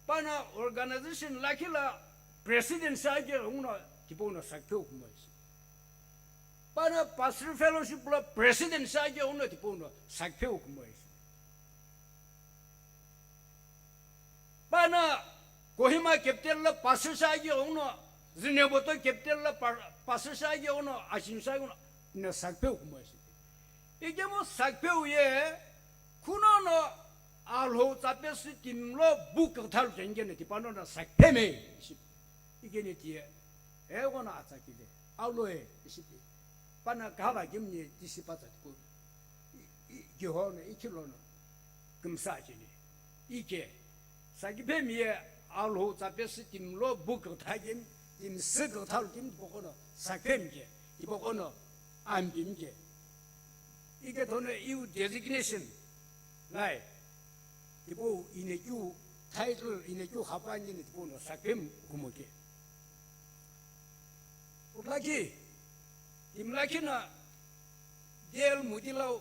pana organization lakhi la president sa ke unguno tipau no Sakipheu kumo ishi. Pana Pastor Fellowship la president sa ke unguno tipau no Sakipheu kumo ishi. Pana Kohima capital la pastor sa ke unguno, Zunheboto capital la pa-, pastor sa ke unguno, ashini sa ke unguno, na Sakipheu kumo ishi. Ikemu Sakipheu ye, khunono Alhou tsapesü timi lo bu küküthalu cheni keno tipano no Sakiphe me ishi. Ikeni tiye, eghono atsa kile, aloe ishi pi. Pana kava kimni tisi patsa tiku. I, i, Jihono, ikhilono, kümsa cheni. Ike, Sakiphe miye Alhou tsapesü timi lo bu kükütha kemi, timi sü küküthalu kemi tipaqo no Sakiphe mi ke, tipaqo no Ampimi ke. Ike thono iu designation lai, tipau inekeu title, inekeu khapani ni tipau no Sakiphe kumo ke. Utlakhi, timi lakhi no D L Moody lau,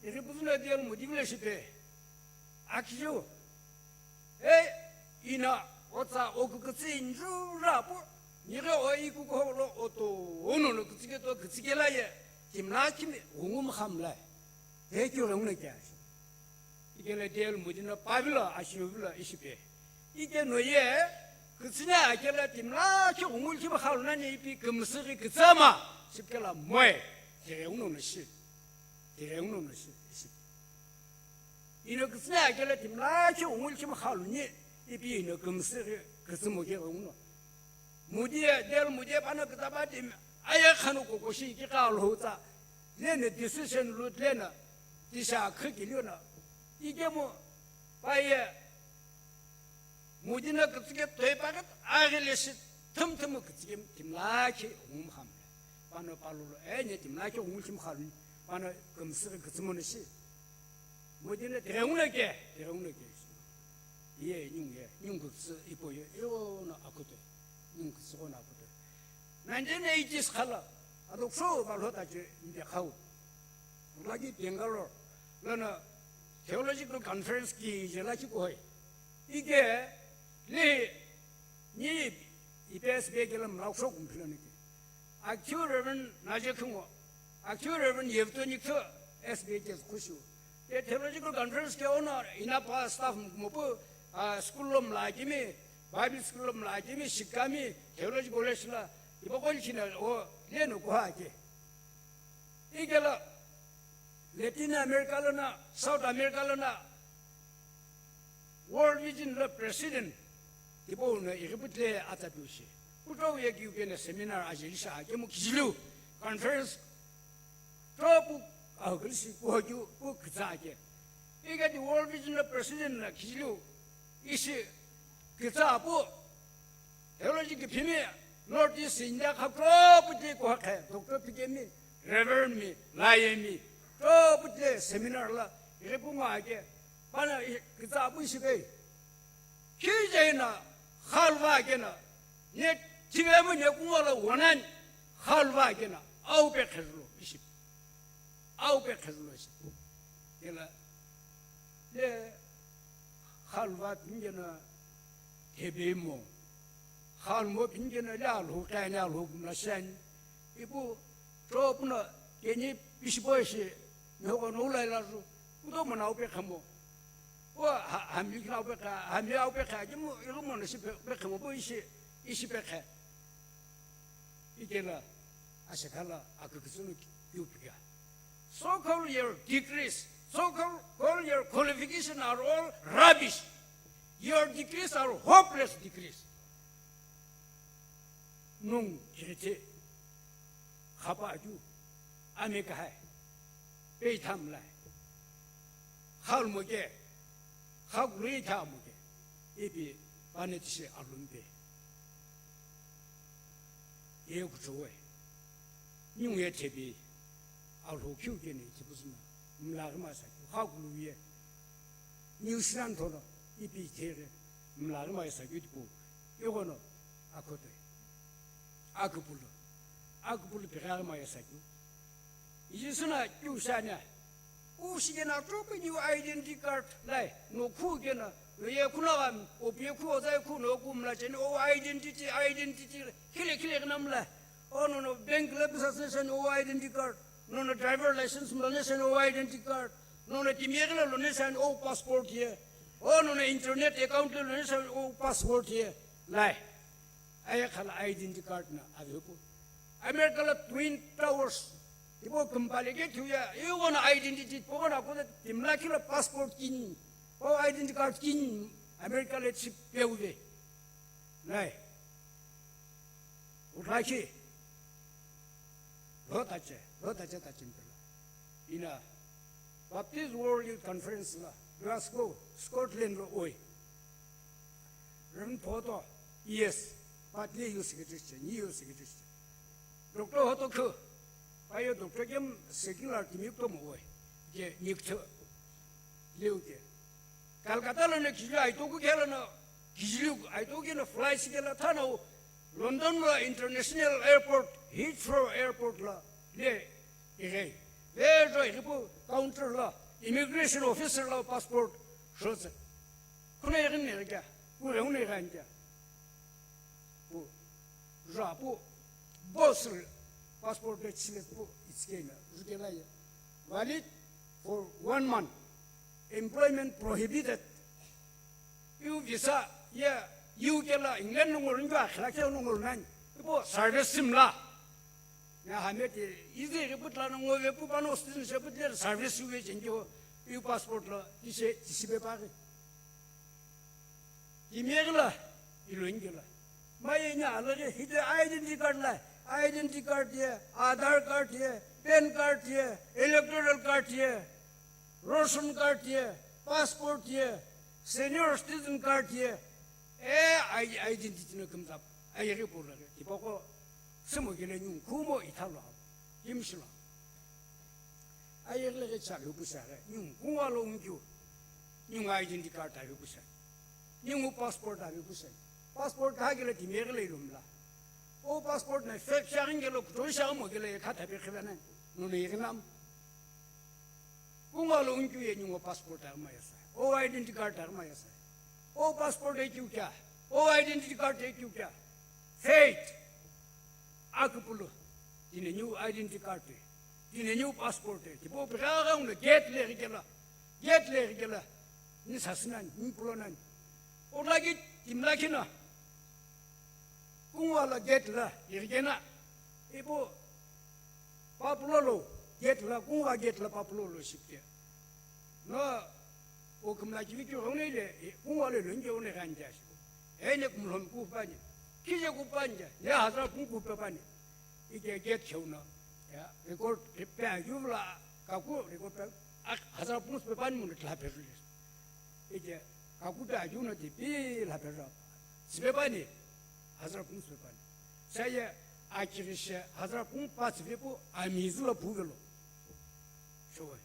Ighipuzu no D L Moody vile shipe, akhiu, e, ina, otsa, okükütsü inju rapu, nighe o ikukuhou lo oto, ono no kütsüke to kütsüke la ye, timi lakhi mi, ghungu mkhamlai. Ekeu ghenguno kea shi. Ikela D L Moody no pavilo, ashiuvilo, ishipe. Ike no ye, kütsüni akela timi lakhi ghungu likhi mkhalu nani ipi kümsüghi kütsüma, shipikela moe, tighenguno no shi. Tighenguno no shi, ishipe. Ino kütsüni akela timi lakhi ghungu likhi mkhalu ni, ipi ino kümsüghi kütsümo ke ghenguno. Moody ye, D L Moody ye pano kütsa pa timi, aye khanu kokoshi ki ka lhou tsa, leno decision lu leno, tisa khikiliu no, ikemu, pa ye, Moody no kütsüke toi pa khat, aghile shi, thüm thümu kütsüke, timi lakhi, ghungu mkhamle. Pano palulo, e, ne timi lakhi, ghungu likhi mkhalu ni, pano kümsüghi kütsümo no shi. Moody no tighenguno ke, tighenguno ke. Ye, ningu ye, ningu kütsü ipo ye, ighono akutoi. Ningu kütsü ghono akutoi. Nineteen eighties khala, ado kusho va lhota che nde khau. Lagi Bangalore, lono theological conference ki je lakhi kuhoi. Ike, li, ni, ipi S B A kela mla kusho kumphiloni ke. Akhiu Reverend Naje Khungo, akhiu Reverend Yevto Nikto, S B A ke khushi. Ye theological conference ke ono ina pa staff mopu, ah, school lo mla kimi, Bible school lo mla kimi, shikami, theology college la, ipo kol china o, leno kuha ke. Ikela, Latin America lono, South America lono, World Vision lo president, tipau no ighiputle atsa piu shi. Kutow ye kiu keno seminar ajeli sha, kemu kijilu, conference, topu, ahukilisi, kuhokiu, pu kitsa ake. Ike di World Vision lo president no kijilu, ishi, kitsa pu, theology kiphimi, North East India kha topu ti kuhakhe, Doctor P K mi, Reverend mi, Laye mi, topu ti seminar la, ighipu ngo ake, Pana i-, kitsa pu ishi kei. Khije na khalva kena. Ne tive mu ne kungo la wonan khalva kena. Au pe khezlo ishi. Au pe khezlo ishi. Kela le khalva pingena thebe mo. Khalmo pingena le alhu kanya alhu kumla shan. Ipu, cho puna, keni pishipo ishi, mihoko no ulai la zu, kudo mo na upe khamo. O ha-, hami kina upe kha, hami upe kha, kemu, ilu mo na shi pe, pe khamo, po ishi, ishi pe kha. Ikela, ashakala, akakitsunu ki-, kiupika. So-called your degrees, so-called, called your qualification are all rubbish. Your degrees are hopeless degrees. Nung kirite, khapa aju, ame kahai, pei thamlai, khalmo ke, khakului thamo ke, ipi pane tise alumpe. Ye kuchuwe. Ningu ye thepi, Alhou khiu keno ithipuzü no, mlaghi masa keu, khakulu ye, New Zealand thono, ipi itheghi, mlaghi masa keu tipau, ighono, akhoto, akupulu, akupulu pighi masa keu. Iye süna keu shani, u shikena trope new identity card lai, no khu kena, no ye khu na gam, o pie khu, o zai khu, no khu mla cheni, o identity, identity, khile, khile kena mla. O nono bank le business nation o identity card. Nono driver license mla nation o identity card. Nono timi yeghi le lo nation o passport ye. O nono internet account le lo nation o passport ye. Lai. Aye khala identity card na avepu. America la Twin Towers. Tipo kumpale ke thuya. Iwo na identity. Pogo na kode timla kila passport kin. O identity card kin. America le chip peuve. Lai. Utlakhi. Lo tache, lo tache tachim pela. Ina Baptist World Youth Conference la Glasgow, Scotland lo oi. Reverend Photo, yes, partly you secretary che, ni you secretary che. Doctor Hoto khu, payo doctor kem secular timi ko mo oi. Ke nikcho. Liu ke. Calcutta lono kiju aitoku kelo no, kiju aitoku keno fly sikelo thano London lo International Airport, Heathrow Airport lo le ighe. Vejo ighipu counter lo immigration officer lo passport shotse. Kuna ighin ne kya? Kure une ighan kya? Pu, ja pu, boss passport de chile pu, it's kena, rutela ya. Valid for one month. Employment prohibited. U visa ya U K la England lo ngorun ju akhla ke lo ngorun nani. Ipo service simla. Na hamete ize ke putla no ngove pu pano citizenship putle service uve chenjo. U passport lo ise tisibe pare. Kimeghi la, ilongela. Maye nya alaghi hide identity card la, identity card ye, Aadhaar card ye, PAN card ye, electoral card ye, ration card ye, passport ye, senior citizen card ye, e, i-, identity no kumzap, ayeghi purlaghi, tipaqo, sumo gele nyung, kumo ithalo, kimshilo. Ayeghi laghi cha lukusa ghe, nyung kungwa lo ungkyu, nyung identity card ta lukusa, nyung passport ta lukusa, passport ta gele timeghi le ilumla. O passport na fake shaghi gele kuto shaghi mo gele kha thape khivena, nune irinam. Kungwa lo ungkyu ye nyung passport ta ma yasa, o identity card ta ma yasa, o passport e kyu kya, o identity card e kyu kya, faith, akupulu, tine new identity card te. Tine new passport te, tipo pigha gha uno gate le ghikela, gate le ghikela, ni sasina, ni pulo nani. O lagi, tim lagi na. Kungwa la gate la, ghikena. Ipo, papulo lo, gate la, kungwa gate la papulo lo shipke. No, o kumla kivi kyo hone le, e, kungwa le lo nge one ganja shi. Ene kumlhom kupani. Kije kupanja, ne hazar kung kupapani. Ike gate shona. Ya, record pe ayuvla, kaku record pe, ak, hazar kung pe pani mun tla pe. Ike, kaku pe ayuna ti pi la pe ra. Sipe pani, hazar kung sipe pani. Saya, akirishe, hazar kung pa sipe pu, amizu la puvelo. Showai.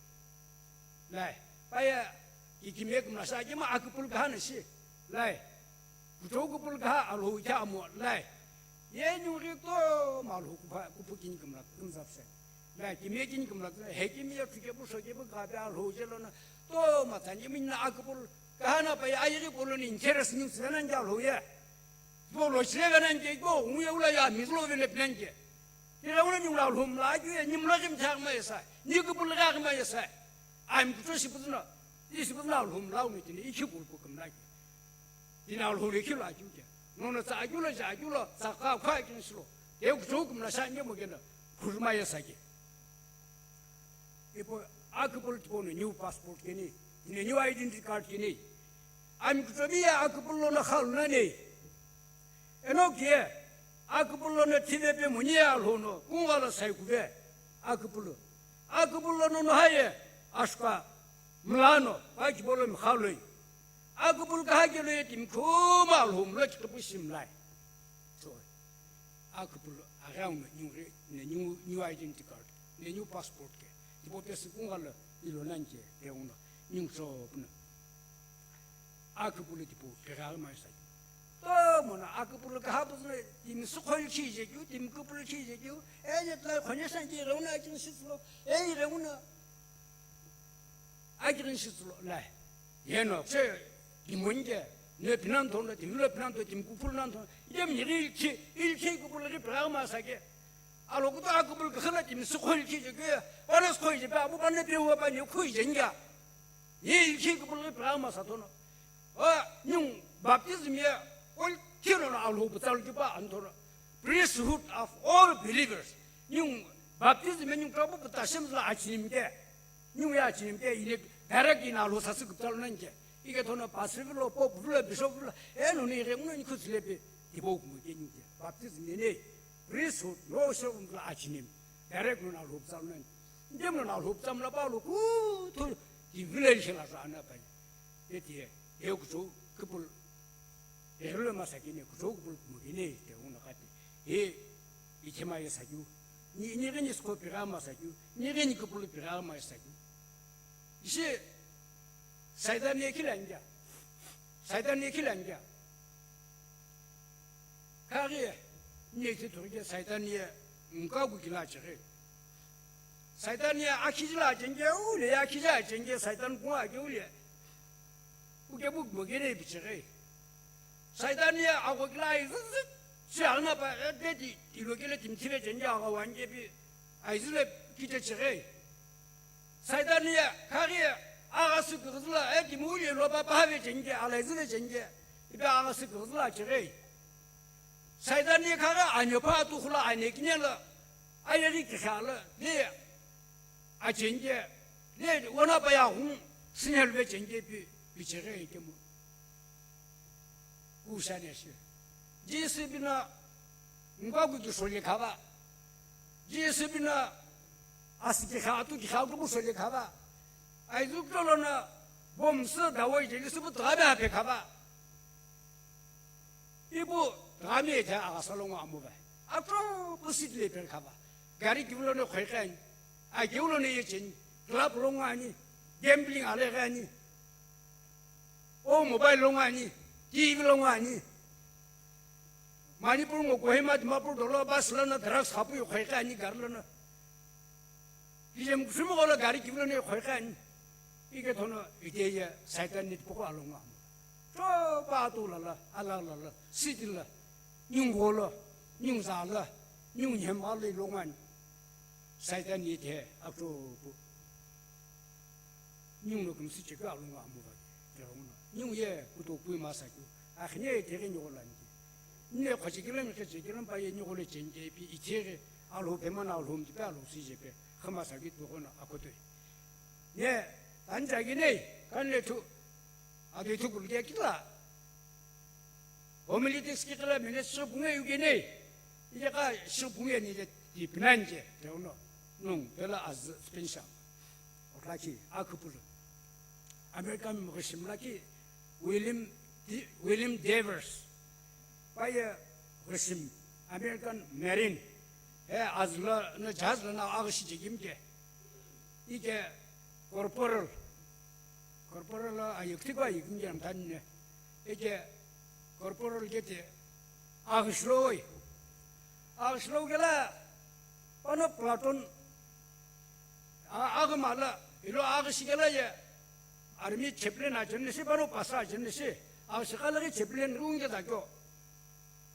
Lai, paya, kikime kumla sa kima akupul kahana shi. Lai, kuto kupul kaha alho kya amo. Lai, ye nyuri to malho kupa, kupu kini kumla, kumzap sa. Lai, kime kini kumla, he kime ya tuke pu soke pu kape alho jelo na. To matani minna akupul kahana paya ayiri polo ni interest ni sena nja alho ya. Bo lo chire ga nan ke, bo, ungu ya ula ya, mi lo vele plan ke. Kira ula ni ula lhum la, ju ya, ni mla kim chak ma yasa, ni ku bul ga ma yasa. I'm kuto si putna, ni si putna lhum la, uni tini, ichi bul ku kam la ke. Tina lhum le ki la ju ke. No no sa ju la, ja ju la, sa ka kha kin slo. Ke kuto kum la sa ni mo ke na, kur ma yasa ke. Ipo akupul tipo no new passport kini, ine new identity card kini. Ami kutomi ya akupul lo na khalu nani. Eno kie, akupul lo na thive pe muni ya lhono, kungwa la sai kuve, akupul lo. Akupul lo no no haye, ashka, mlano, pa kibolo mi khaloi. Akupul kaha kelo ye tim khuma lhum lo kitupu simlai. So, akupul lo, Aghi auno ningu ghi, ne ningu new identity card, ne new passport ke. Tipau pesü kungu lo ilo nani ke, ke uno, ningu sho puno. Aküpülü tipau, pegha ma sa. Tomo no aküpülü kaha püzü no, timi sükho ilikhi je keu, timi küpülü ilikhi je keu, eni tla khone san je reuna akin sitlo, eni reuna akin sitlo, lai. Yeno, che, timonje, ne pinanto no, timi lo pinanto, timi küpülü nanto, yem ni ilikhi, ilikhi küpülü ghi pegha ma sa ke. Alo kuto aküpülü kaha la timi sükho ilikhi je keu, pano sükho je pe, apu pano pe wa pa ni khu je nja. Ye ilikhi küpülü ghi pegha ma sa tono. O, ningu baptism ye, o kilo no Alhou pütsa lo kipa antono. Priesthood of all believers. Ningu baptism ye ningu trapu pütsa shemzü la achinimke. Ningu ye achinimke, ine direct ina Alhou sasü küpütsa lo nanke. Ike tono pastor vilo, pope vilo, bishop vilo, eno ni ghenguno ni khutsile pe, tipau kumo ke ningu ke. Baptism ye ne, priesthood, no shemzü la achinim. Direct no Alhou pütsa lo nanke. Ndemlo na Alhou pütsa mla pa lo kuthu ti village la sa na pa. Eti, e kuchou küpülü. E lo ma sa kine, kuchou küpülü kumo kine, te uno kati. E, ichema ye sa keu. Ni, ni ghi ni sükho pegha ma sa keu. Ni ghi ni küpülü pegha ma sa keu. Ishi, Saitan ye khilanja. Saitan ye khilanja. Khaghi, ni ti thughi ke Saitan ye nkaku kila chighi. Saitan ye akhiji la chenge, ule ye akhiji la chenge, Saitan kungu ake ule. Uke bu mo gene bichighi. Saitan ye ago kila izüzü, si alna pa, e, de di, ilo kele timthile chenge aga wanje bi, aizüle kije chighi. Saitan ye khaghi agha süküghüzü la, e, kimuli lo pa pahave chenge, alaizüle chenge, ipi agha süküghüzü la chighi. Saitan ye khaghi anyo pa tukhula ane kine la, ayeri kikhala, le achenge, le wana pa ya hung, sinyal ve chenge pi, pi chighi kemu. Kushane shi. Jisü bina, ngwa ku ki shole khava. Jisü bina, asi ki kha, tu ki kha, tu ku shole khava. Aizu tolo na, bom sü dawai jeli sü bu tabe ape khava. Ibu, tabe e ja aga salongo amu va. Atro, bu sit le per khava. Gari ki ulo ne khoi khan. A ki ulo ne ye chen. Club longo ani. Gambling ale ani. O mobile longo ani, T V longo ani. Manipur ngo Kohima, Dimapur dolo bus lono drugs khapu yu khoi ani gari lono. Kijem kusumu golo gari kivilo ne khoi ani. Ike thono ite ye Saitan ni poko alongo amu. Cho pa tu lala, ala lala, city la, nyung golo, nyung za la, nyung nyem ale longo ani. Saitan ni te akto pu. Nyung no kumsi chekeu alongo amu va ke, ke rongo no. Nyung ye kuto kui masa keu. Akhine ye tere nyugo lani ke. Nne khochi kilo mi khechi kilo pa ye nyugo le chen ke pi itere alho pe mana alho mti pe alho si je pe. Khama sa ki to kono akoto. Ne, tanja ki ne, kan le tu. Ado tu kul ke kila. Homiletics ki kala minute shi punge yu ke ne. Ije ka shi punge ni je ti pinanje, te uno. Nung, pela az spensha. Oklaki, akupulu. American mugashim laki, William D-, William Devers. Paye mugashim, American Marine. He azla, na jazla na agashi jigim ke. Ike corporal. Corporal la ayekti kwa yekimjam tanne. Eke corporal kete aghishlo oi. Aghishlo kela pano platoon a-, aghima la ilo aghishi kela ye army chaplain ajenne shi pano pasa ajenne shi aghishi kala ghi chaplain rungke dakyo.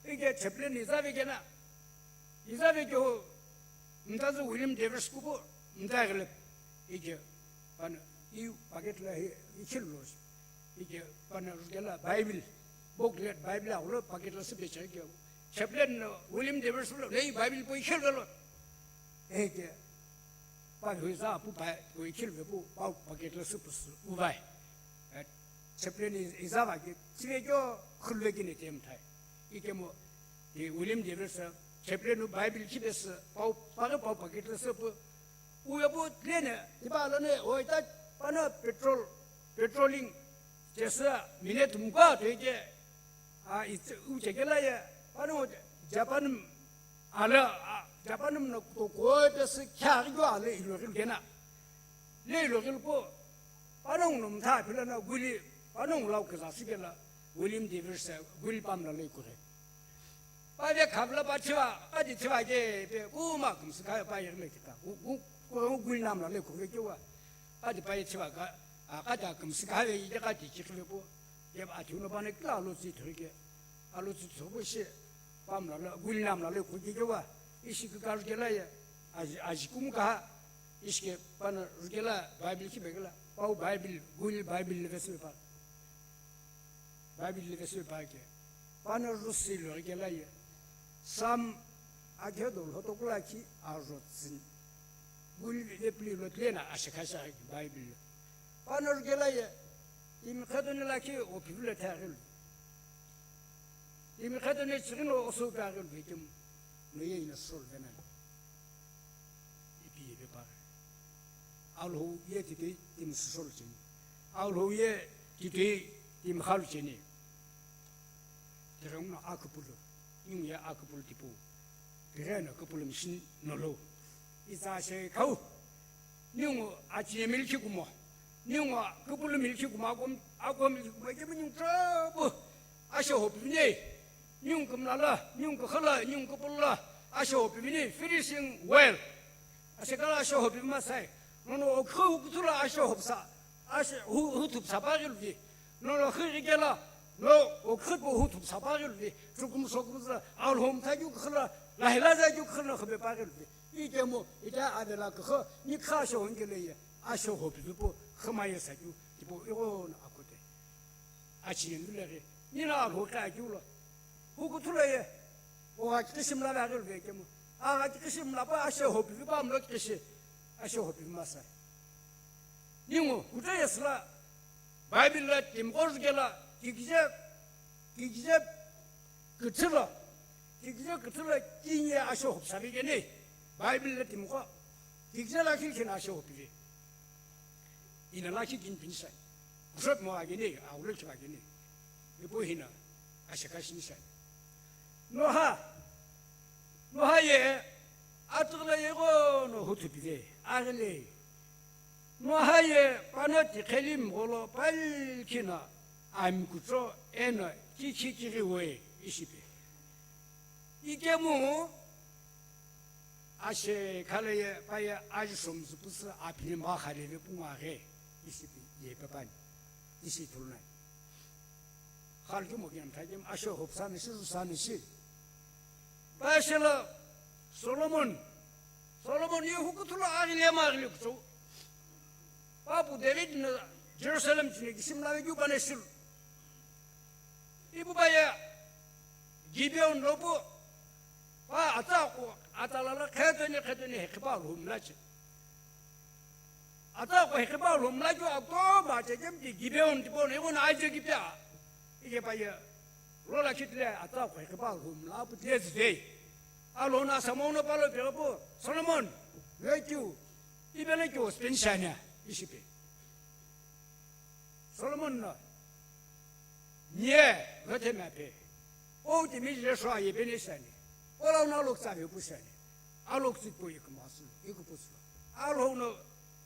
Ike chaplain iza vekena, iza vekeo, mtazü William Devers kupo, mta ghelep. Ike, pana, i pocket la hi, i chilo. Ike, pana rukela Bible, booklet Bible aghulo pocket la sipecha ike. Chaplain no, William Devers lo, nei Bible po i chilo lo. Ike, pa huiza pu pa, po i chilo pu, pa pocket la sipusu, uvai. Eh, chaplain i-, iza va ke, chivekeo, khulvekine temthai. Ikemu, ti William Devers, chaplain u Bible kibes, pau, paghe pau pakit la sepu. Uyapu tlene, tipa lone, oita, pano petrol, patrolling, chesa, minute mkwa, teke, a, it's, uchekela ye, pano, Japan, Ala, a, Japan mna kutokuo pesü kheaghi keu ala iloghilukena. Le iloghilukeu, panongu no mtha philana guli, panongu lau kizasü kela, William Davis, guli pamla le kughe. Pa ve khavla pa thiva, pa di thiva ke pe, kuma kumsü kha pa yeghi le thika. Ku, ku, ku, guli namla le kughe kewa. Pa di pa ye thiva ka, a, ka ta kumsü kha ve, ye ka di chikhi ve po. Ye pa thiu no pa ne kila lo tsi thoi ke. Alo tsu tsu shi, pamla la, guli namla le kuki kewa, ishi kika rukela ye, aji, aji kumuka, ishi ke pana rukela Bible ki bekela, pau Bible, guli Bible le vesi pa. Bible le vesi pa ke. Pana rusi lo rukela ye. Sam akhe do lo to kula ki a rotsin. Guli le pli lo tlena ashikasha Bible. Pana rukela ye. Timi khetoni lakhi o phivilo thaghilu. Timi khetoni chighino oso pe aghilu vekemu. No ye ina sol venani. Ipi ye pe paghi. Alhou ye titoi timi sisol cheni. Alhou ye titoi timi khalu cheni. Tighenguno akupulu. Ningu ye akupulu tipu. Tighenguno kupulu mishin nolo. Itsa she khau. Ningu achiye milki kumo. Ningu kupulu milki kumo. Akom, akom milki kumo. Ike mi ningu trabu. Ashe hopi vine. Ningu kumlala. Ningu khala. Ningu kupulula. Ashe hopi vine. Finishing well. Ashe kala ashe hopi masai. Nono okhu kuthula ashe hopsa. Ashe hu, hu thupsa paghilu vi. Nono khiri kela. No okhu po hu thupsa paghilu vi. Chukum sokum sa. Alhom thayu khla. Lahila thayu khla khabe paghilu vi. Itemu, ita adela kha. Ni kha ashe hongele ye. Ashe hopi po. Khama ye sayu. Tipo, igo na akote. Achi yendulere. Ni na alho kha kiulo. Hukuthula ye. O gha kishi mla la ghi vekemu. A gha kishi mla pa ashe hopi pa mlo kishi. Ashe hopi masa. Ningu, kuta yesla. Bible la timi ko rukela. Kikije, kikije, kuthula. Kikije kuthula kinye ashe hopi sabi kene. Bible la timi ko. Kikije la kikina ashe hopi ve. Ina lakhi kin pinisai. Kusot mo agene, a ulo chibagene. Ipo hina, ashakashi nisai. Noha, Noha ye, atugla ye go no hutu pide, agele. Noha ye, pano tikheli mgolo, pal kina, am kutso, eno, kichi kiri we, ishipe. Ikemu, ashe khale ye, pa ye, aji somzu pusu, apini ma khale le punga ge, ishipe, ye pepani, ishi tulnai. Khalki mo kiyam thakim ashe hopsani shi, zusani shi. Pashela Solomon. Solomon ye hukuthula aghile ma aghile kutsu. Papu David na Jerusalem chine kishim la ju bane shil. Ibu baya Gibeon lopo. Pa ata ko, ata lala khetoni, khetoni he khipa lhum lache. Ata ko he khipa lhum la kyo akto ma che kem ki Gibeon tipo ne ko na aje ki pya. Ike pa ye. Lo la kit le ata ko he khipa lhum la pu te zve. Alo na Solomon no palo pe po. Solomon, le kyu. Ibe le kyo spin shanya. Ishipe. Solomon na. Nye, vete me pe. O ti mi je shwa ye bene shani. Ola na lok sa ye pu shani. A lok si po ye kuma su, ye ku pu su. A lo no,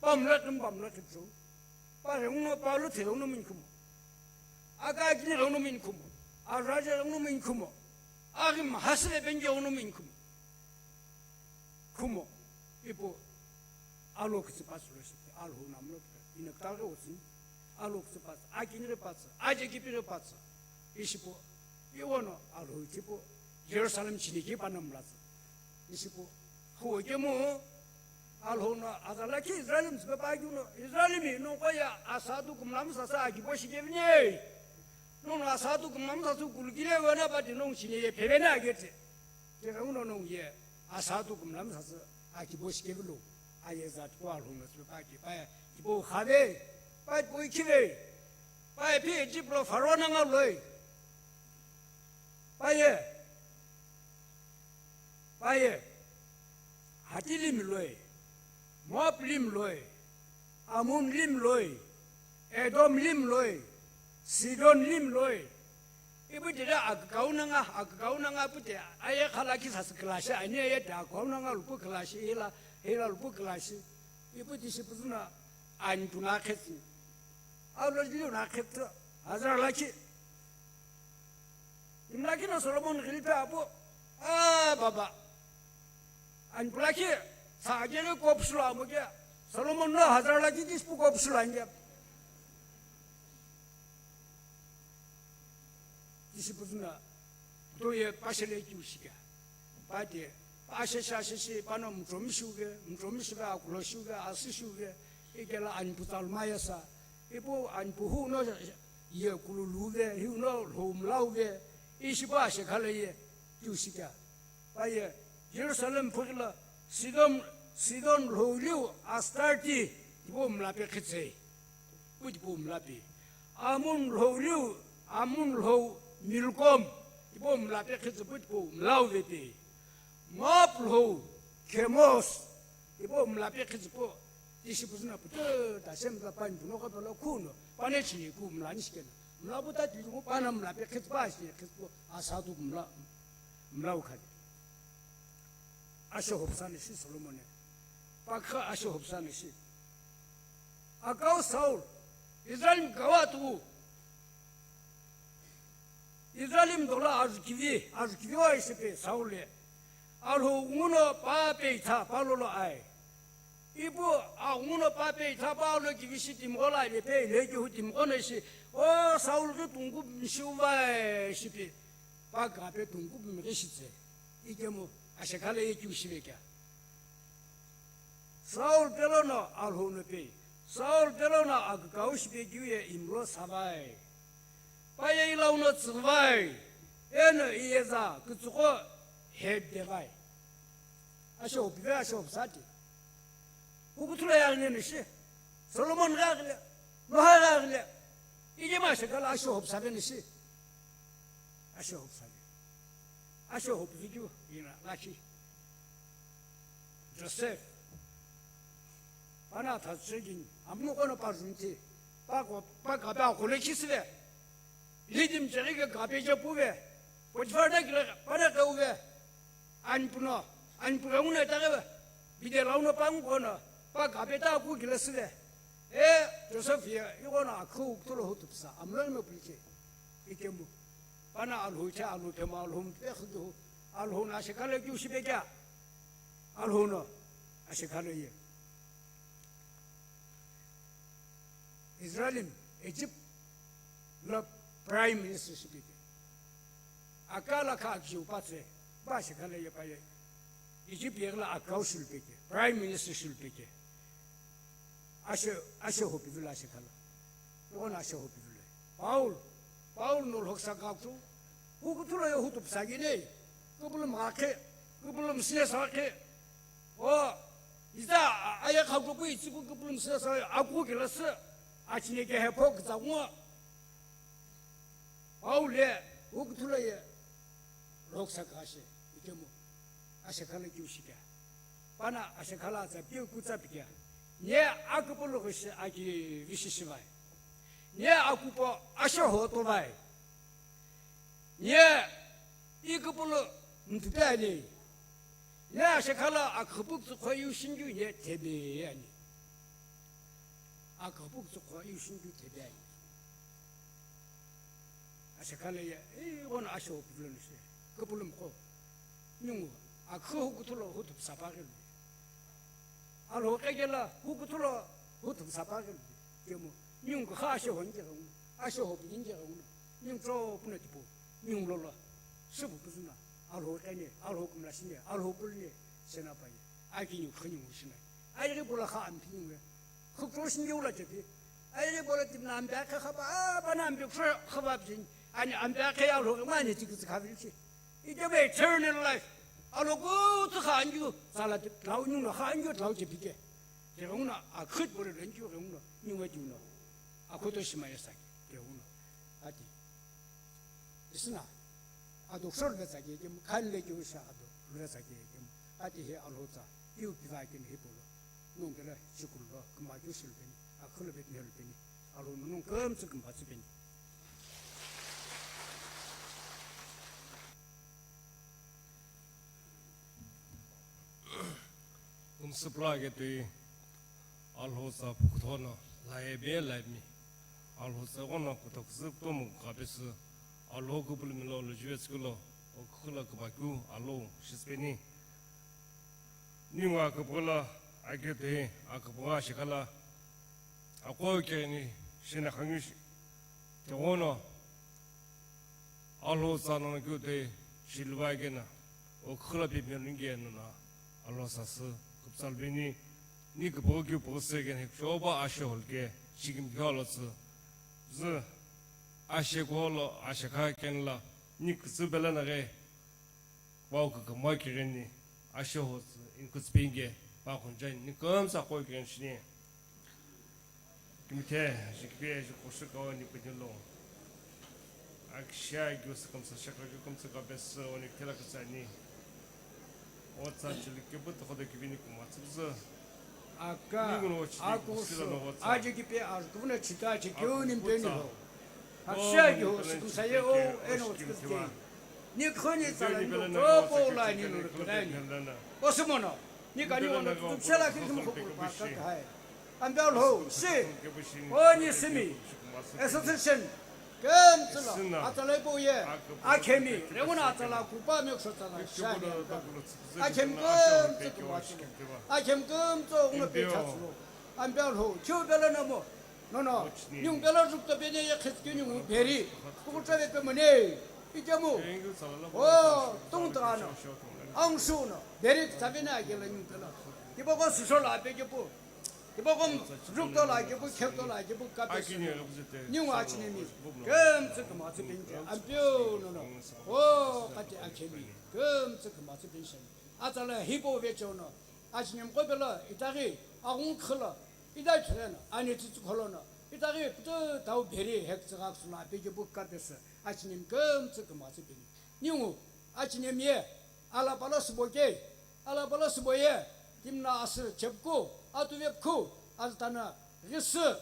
pam le tum pam le tu. Pa re uno pa lo te uno min kumo. A ka kini uno min kumo. A raja uno min kumo. A ri ma hasle benje uno min kumo. Kumo, ipo, alo kisi patsu lo shi, alo namlo, ina kutaghi osin, alo kisi patsu, akini re patsu, aje kipi re patsu, ishipo, iwono, alo itipo, Jerusalem chini ki panam latsu, ishipo, huo kemu, alo no, azala ki Israel msipe pa kiuno, Israel mi, no koya, asatu kumlam sasa, akipo shikevine, no no asatu kumlam sasu kulkile wana pati no chini ye pevena agete. Tighenguno no ye, asatu kumlam sasü, akibo shikevilo, aye zat po alhum sasü pa ki, pa ye, kibo khave, pa ye po ikhive, pa ye pi Egypt lo Pharaoh nanga loi, pa ye, pa ye, Hati lim loi, Moab lim loi, Ammon lim loi, Edom lim loi, Sidon lim loi, Ipu tiri akükau nanga, akükau nanga pu ti aye khala ki sasü külashi, ani aye ti akükau nanga lupu külashi, hila, hila lupu külashi. Ipu ti shipuzu na anpu na khetsü. Aulo liu na khetsü, hazar lakhi. Imlakhi no Solomon ghilipe apu, ah, baba. Anpu lakhi, sa agere kopshulo amuke, Solomon no hazar lakhi kispu kopshulo ange. Tisipu zuna, tuye pashele kiu shike. Pate, pashe shashe shi, pano mchomi shuke, mchomi shuke, akulo shuke, asi shuke, ikela anpu tsalmaya sa. Ipu anpu hu no ye kululu ve, hu no lhou mlau ve, ishipu ashe khale ye kiu shike. Paye, Jerusalem phughi lo Sidon, Sidon lhou liu Astarti, tipau mlape khitsei. Pu tipau mlape. Amun lhou liu, Amun lhou Milkom, tipau mlape khitsei pu tipau mlau vepe. Moab lhou Kemos, tipau mlape khitsei pu, tisipu zuna putu, ta semta pani puno ka pala khuno, pane chini ku mlani shikena. Mlapu ta tilimu pana mlape khitsei pa shi khitsei pu, asatu mla, mlau khani. Ashe hopsani shi Solomon. Pakha ashe hopsani shi. Akau Saul, Israel gawa tu. Israel mdola azukivi, azukivi wa isipe Saul le. Alho nguno pa pe itha pa lolo ai. Ipu a nguno pa pe itha pa lo kivi shi timqola le pe le ki hu timqona shi. O Saul ki tungku mishu vai shipe. Pa gape tungku mighi shitse. Ikemu ashe khale ye kiu shive kya? Saul pelono Alhou no pei. Saul pelono akükau shipe kiu ye imlo savai. Paye ilau no tsüvai. Eno iyeza kütsüko he devai. Ashe hopive, ashe hopsati. Hukuthulo yaghile nishi. Solomon ghaghile. Noha ghaghile. Ikemu ashe khala ashe hopsave nishi. Ashe hopsave. Ashe hopu video ina lakhi. Joseph. Pana tha tsegin. Amno kono pa zunti. Pa ko, pa ka pa kole kisive. Lidim cheri ke ka pe je puve. Potifar da kile pana ka uve. Anpuno, anpu ka una ta ke. Bide launo pa ngu kono. Pa ka pe ta ku kile sive. E, Joseph ye, ikono akhu uktulo hutupsa. Amlo me pulche. Ikemu. Pana Alhou che, Alhou che ma, Alhou mpe khudu. Alhou na ashe khale kiu shipe kya? Alhou no ashe khale ye. Israel, Egypt lo prime minister shipe kya? Akala kha kiu patse, ba ashe khale ye paye. Egypt ye la akau shilu pe kya? Prime minister shilu pe kya? Ashe, ashe hopi vilo ashe khala. Ikono ashe hopi vilo. Paul, Paul no lhoksa kaktu. Hukuthulo yo hutupsa gine. Kupulum akhe, kupulum sine sakhe. O, ita aya kaktu ku itsi ku kupulum sine sa aku kila se. Achine ke he phok za ngwa. Paul ye, hukuthulo ye. Lhoksa kashe, ikemu. Ashe khala kiu shike. Pana ashe khala tsa piu kutsa pikya. Nye akupulu ghishi aki vishishibai. Nye akupo ashe hotovai. Nye ikupulu mtupeni. Nye ashe khala akhupuk tsukho yu shinju nye tebe ani. Akhupuk tsukho yu shinju tebe ani. Ashe khala ye, ikono ashe hopi vilo nishi. Kupulum ko. Nyungu, akhu hukuthulo hutupsa pa ghilu. Alhou kegela hukuthulo hutupsa pa ghilu. Kemu, nyungu kha ashe ho nje ghengu, ashe hopi nje ghengu no. Nyungu cho puna tipo, nyungu lolo. Shipu puzuna, Alhou kene, Alhou kumla shine, Alhou pulne, sena pa ye. Aki nyungu kha nyungu shina. Ayi pula kha ampi nyungu. Khukro shinge ula chepi. Aye bola timna ampe akhe khapa, ah, pana ampe khre khapa pin. Ani ampe akhe ya lo mani tiki tsi khabil chi. Ite be eternal life. Alo ko tsi khanju, sala ti tlau nyung na khanju tlau chepi ke. Te nguna akhut bole lenju nguna nyung we juno. Akhuto shima yasaki. Te nguna. Ati. Isna. Ado khsor le tsake kem, khan le kyo sha ado le tsake kem. Ati he Alhou tsa, iu piva ken he polo. Nung kele chikul lo, kma kyo shil peni, akhul bet nel peni. Alhou nung kem tsik mba tsipeni. Sipla ke tui Alhou sa pukutho no laye be laimi. Alhou sa ghono kutoku zü kutomo kapesü. Alhou kupulumi lo lo juwe tsükulo. O kukula kubaku alo shisipeni. Ningwa kupula ake tui akupua shikala. Ako keni shina khangi shi-, ke ghono. Alhou sa no keu tui shilwa kena. O kukula pipme lungi no na. Alhou sa sü kupsalbeni. Ni kupo keu po sü kena. Shoba ashe holke. Shikim kyo lo sü. Zü ashe kolo ashe kha kenla. Ni kutsü bela na ge. Wau kükümü kigheni, ashe hotsü, inkutsüpinge, pa khunjani, ni kümsa koi kigheni shini. Kimithe, jikpi, jikoshu kawa ni pini lo. Akshia, gyu sa kümsa shakra, gyu kümsa ka besa, oni kela katsani. Otsa chili kibu tokhodo kibini kumatsubzu. Aka, akusu, aje kipe, aje kuvuna chita, aje kiu ni mpeni ho. Hakshia ki ho, sikumsaye o, eno otsukutike. Ni khoni tsala ni topo la ni no kudani. Osimono, ni kani wono tutsela ki kum khopur pa ka hai. Ambe ho, si. O ni simi. Association. Kümtsü lo, atsala ipo ye, akhemi, renguna atsala kupa mekso tsala shani. Akhemi kümtsü kumatsü. Akhemi kümtsü ungno pe chatsü lo. Ambe ho, kyo bela namo. No, no. Nyung bela rukto bene ye khitki nyung beri. Kukutra ve pe mone. Ikemu. O, tung tano. Angsu no. Beri tsabene agela nyung bela. Kiba ko sisho la pe kipu. Kiba ko rukto la kipu, khepto la kipu, kapesi. Nyungwa achinemi. Kümtsü kumatsü pinche. Ampeu no no. O, kati akhemi. Kümtsü kumatsü pinche. Atsala hipo vecho no. Achinemi ko bela itaghi agung khla. Ida khela no. Ani tsitsu kholo no. Itaghi putu tau beri hek tsagak sula pe kipu kapesi. Achinemi kümtsü kumatsü pini. Ningu, achinemi ye, alapala subo ke, alapala subo ye, timna asü chepku, atu vepku, aztana ghisü,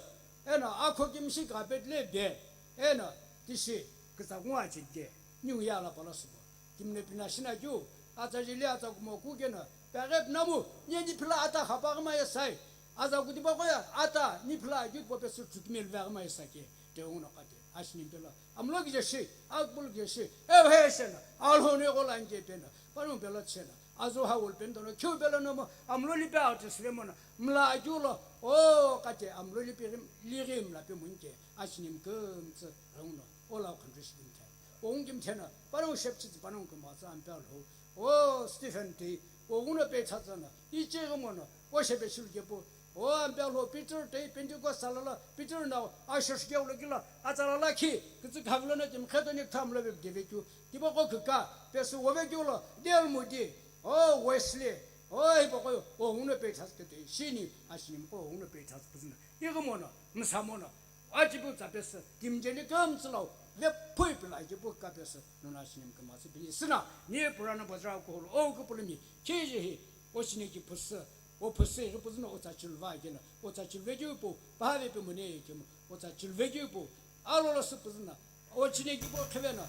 eno akho kimshi kapetle be, eno tishi kitsakungu achike, ningu ye alapala subo. Timne pina shina kyu, atsa jili atsa kumo ku kena, pegep namu, nye ni phila ata khapa gma ye sai, aza kutiba koya, ata, ni phila kyu po pesu chukmel vegma ye sake, te uno kate, achinemi pela. Amlo kijeshi, akbul kijeshi, ehe shena, alhone ko lanke pena, panu bela chena, azo hawul pen dono, kyu bela nomo, amlo lipe artist le mona, mla ajulo, o kate, amlo lipe rim, lirim la pe munke, achinemi kümtsü, rungno, ola country shidim the. Ongim thena, panu shepchi, panu kumatsa, ampe alho, O Stephen ti, o uno pe thatsana, iche gumona, o shepe shulu kepu, o ampe alho Peter te Pentecost salala, Peter na, ashosh ke ulo kila, atsala lakhi, kitsi khavlo na kim kheto ni tham lo be deve kyu, kiba ko kika, pesu o be kyu lo, del mudi, o Wesley, o iba ko, o uno pe thats kete, shini, ashini ko uno pe thats kuzna, igumona, msamona, Ajipu tsapesü, kimjeli kümtsülau, vephui pila ajipu kapesü, nuna shinim kümasü pini. Sina, ni purana bajra kuhulu, o kupulumi, kiji hi, o sine ki püsü, o püsü hi püzüna o tsa chilva kina, o tsa chilve kipu, pahave pe mune kimu, o tsa chilve kipu, alola sü püzüna, o chine kipu khevena,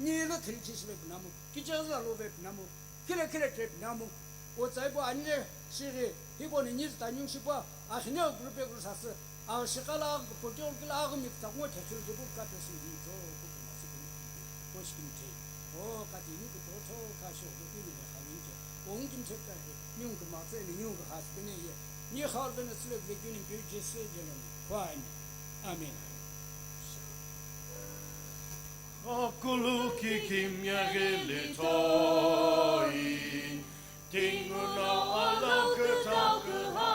Nilo thili chishile pinamu, kichazla love pinamu, khile khile tre pinamu. O tsaibo anile shiri, hibo ni niz tanyung shipa, akhine o group e group sasü, a shikala agh potiol kila agh mik takmo thachul jibu ka pesu ni to, ko kuma su kuni ki, ko shikim te. O kati ni ko to to ka sho ko ni le khamin ke. O ngim te ka ni ngim ma tse ni ngim ka has bene ye. Ni khal bene sile vekuni bi Jesu je ni. Kwa ni. Amen. Akulu ki kimya gele toi, tinguna ala keta kuha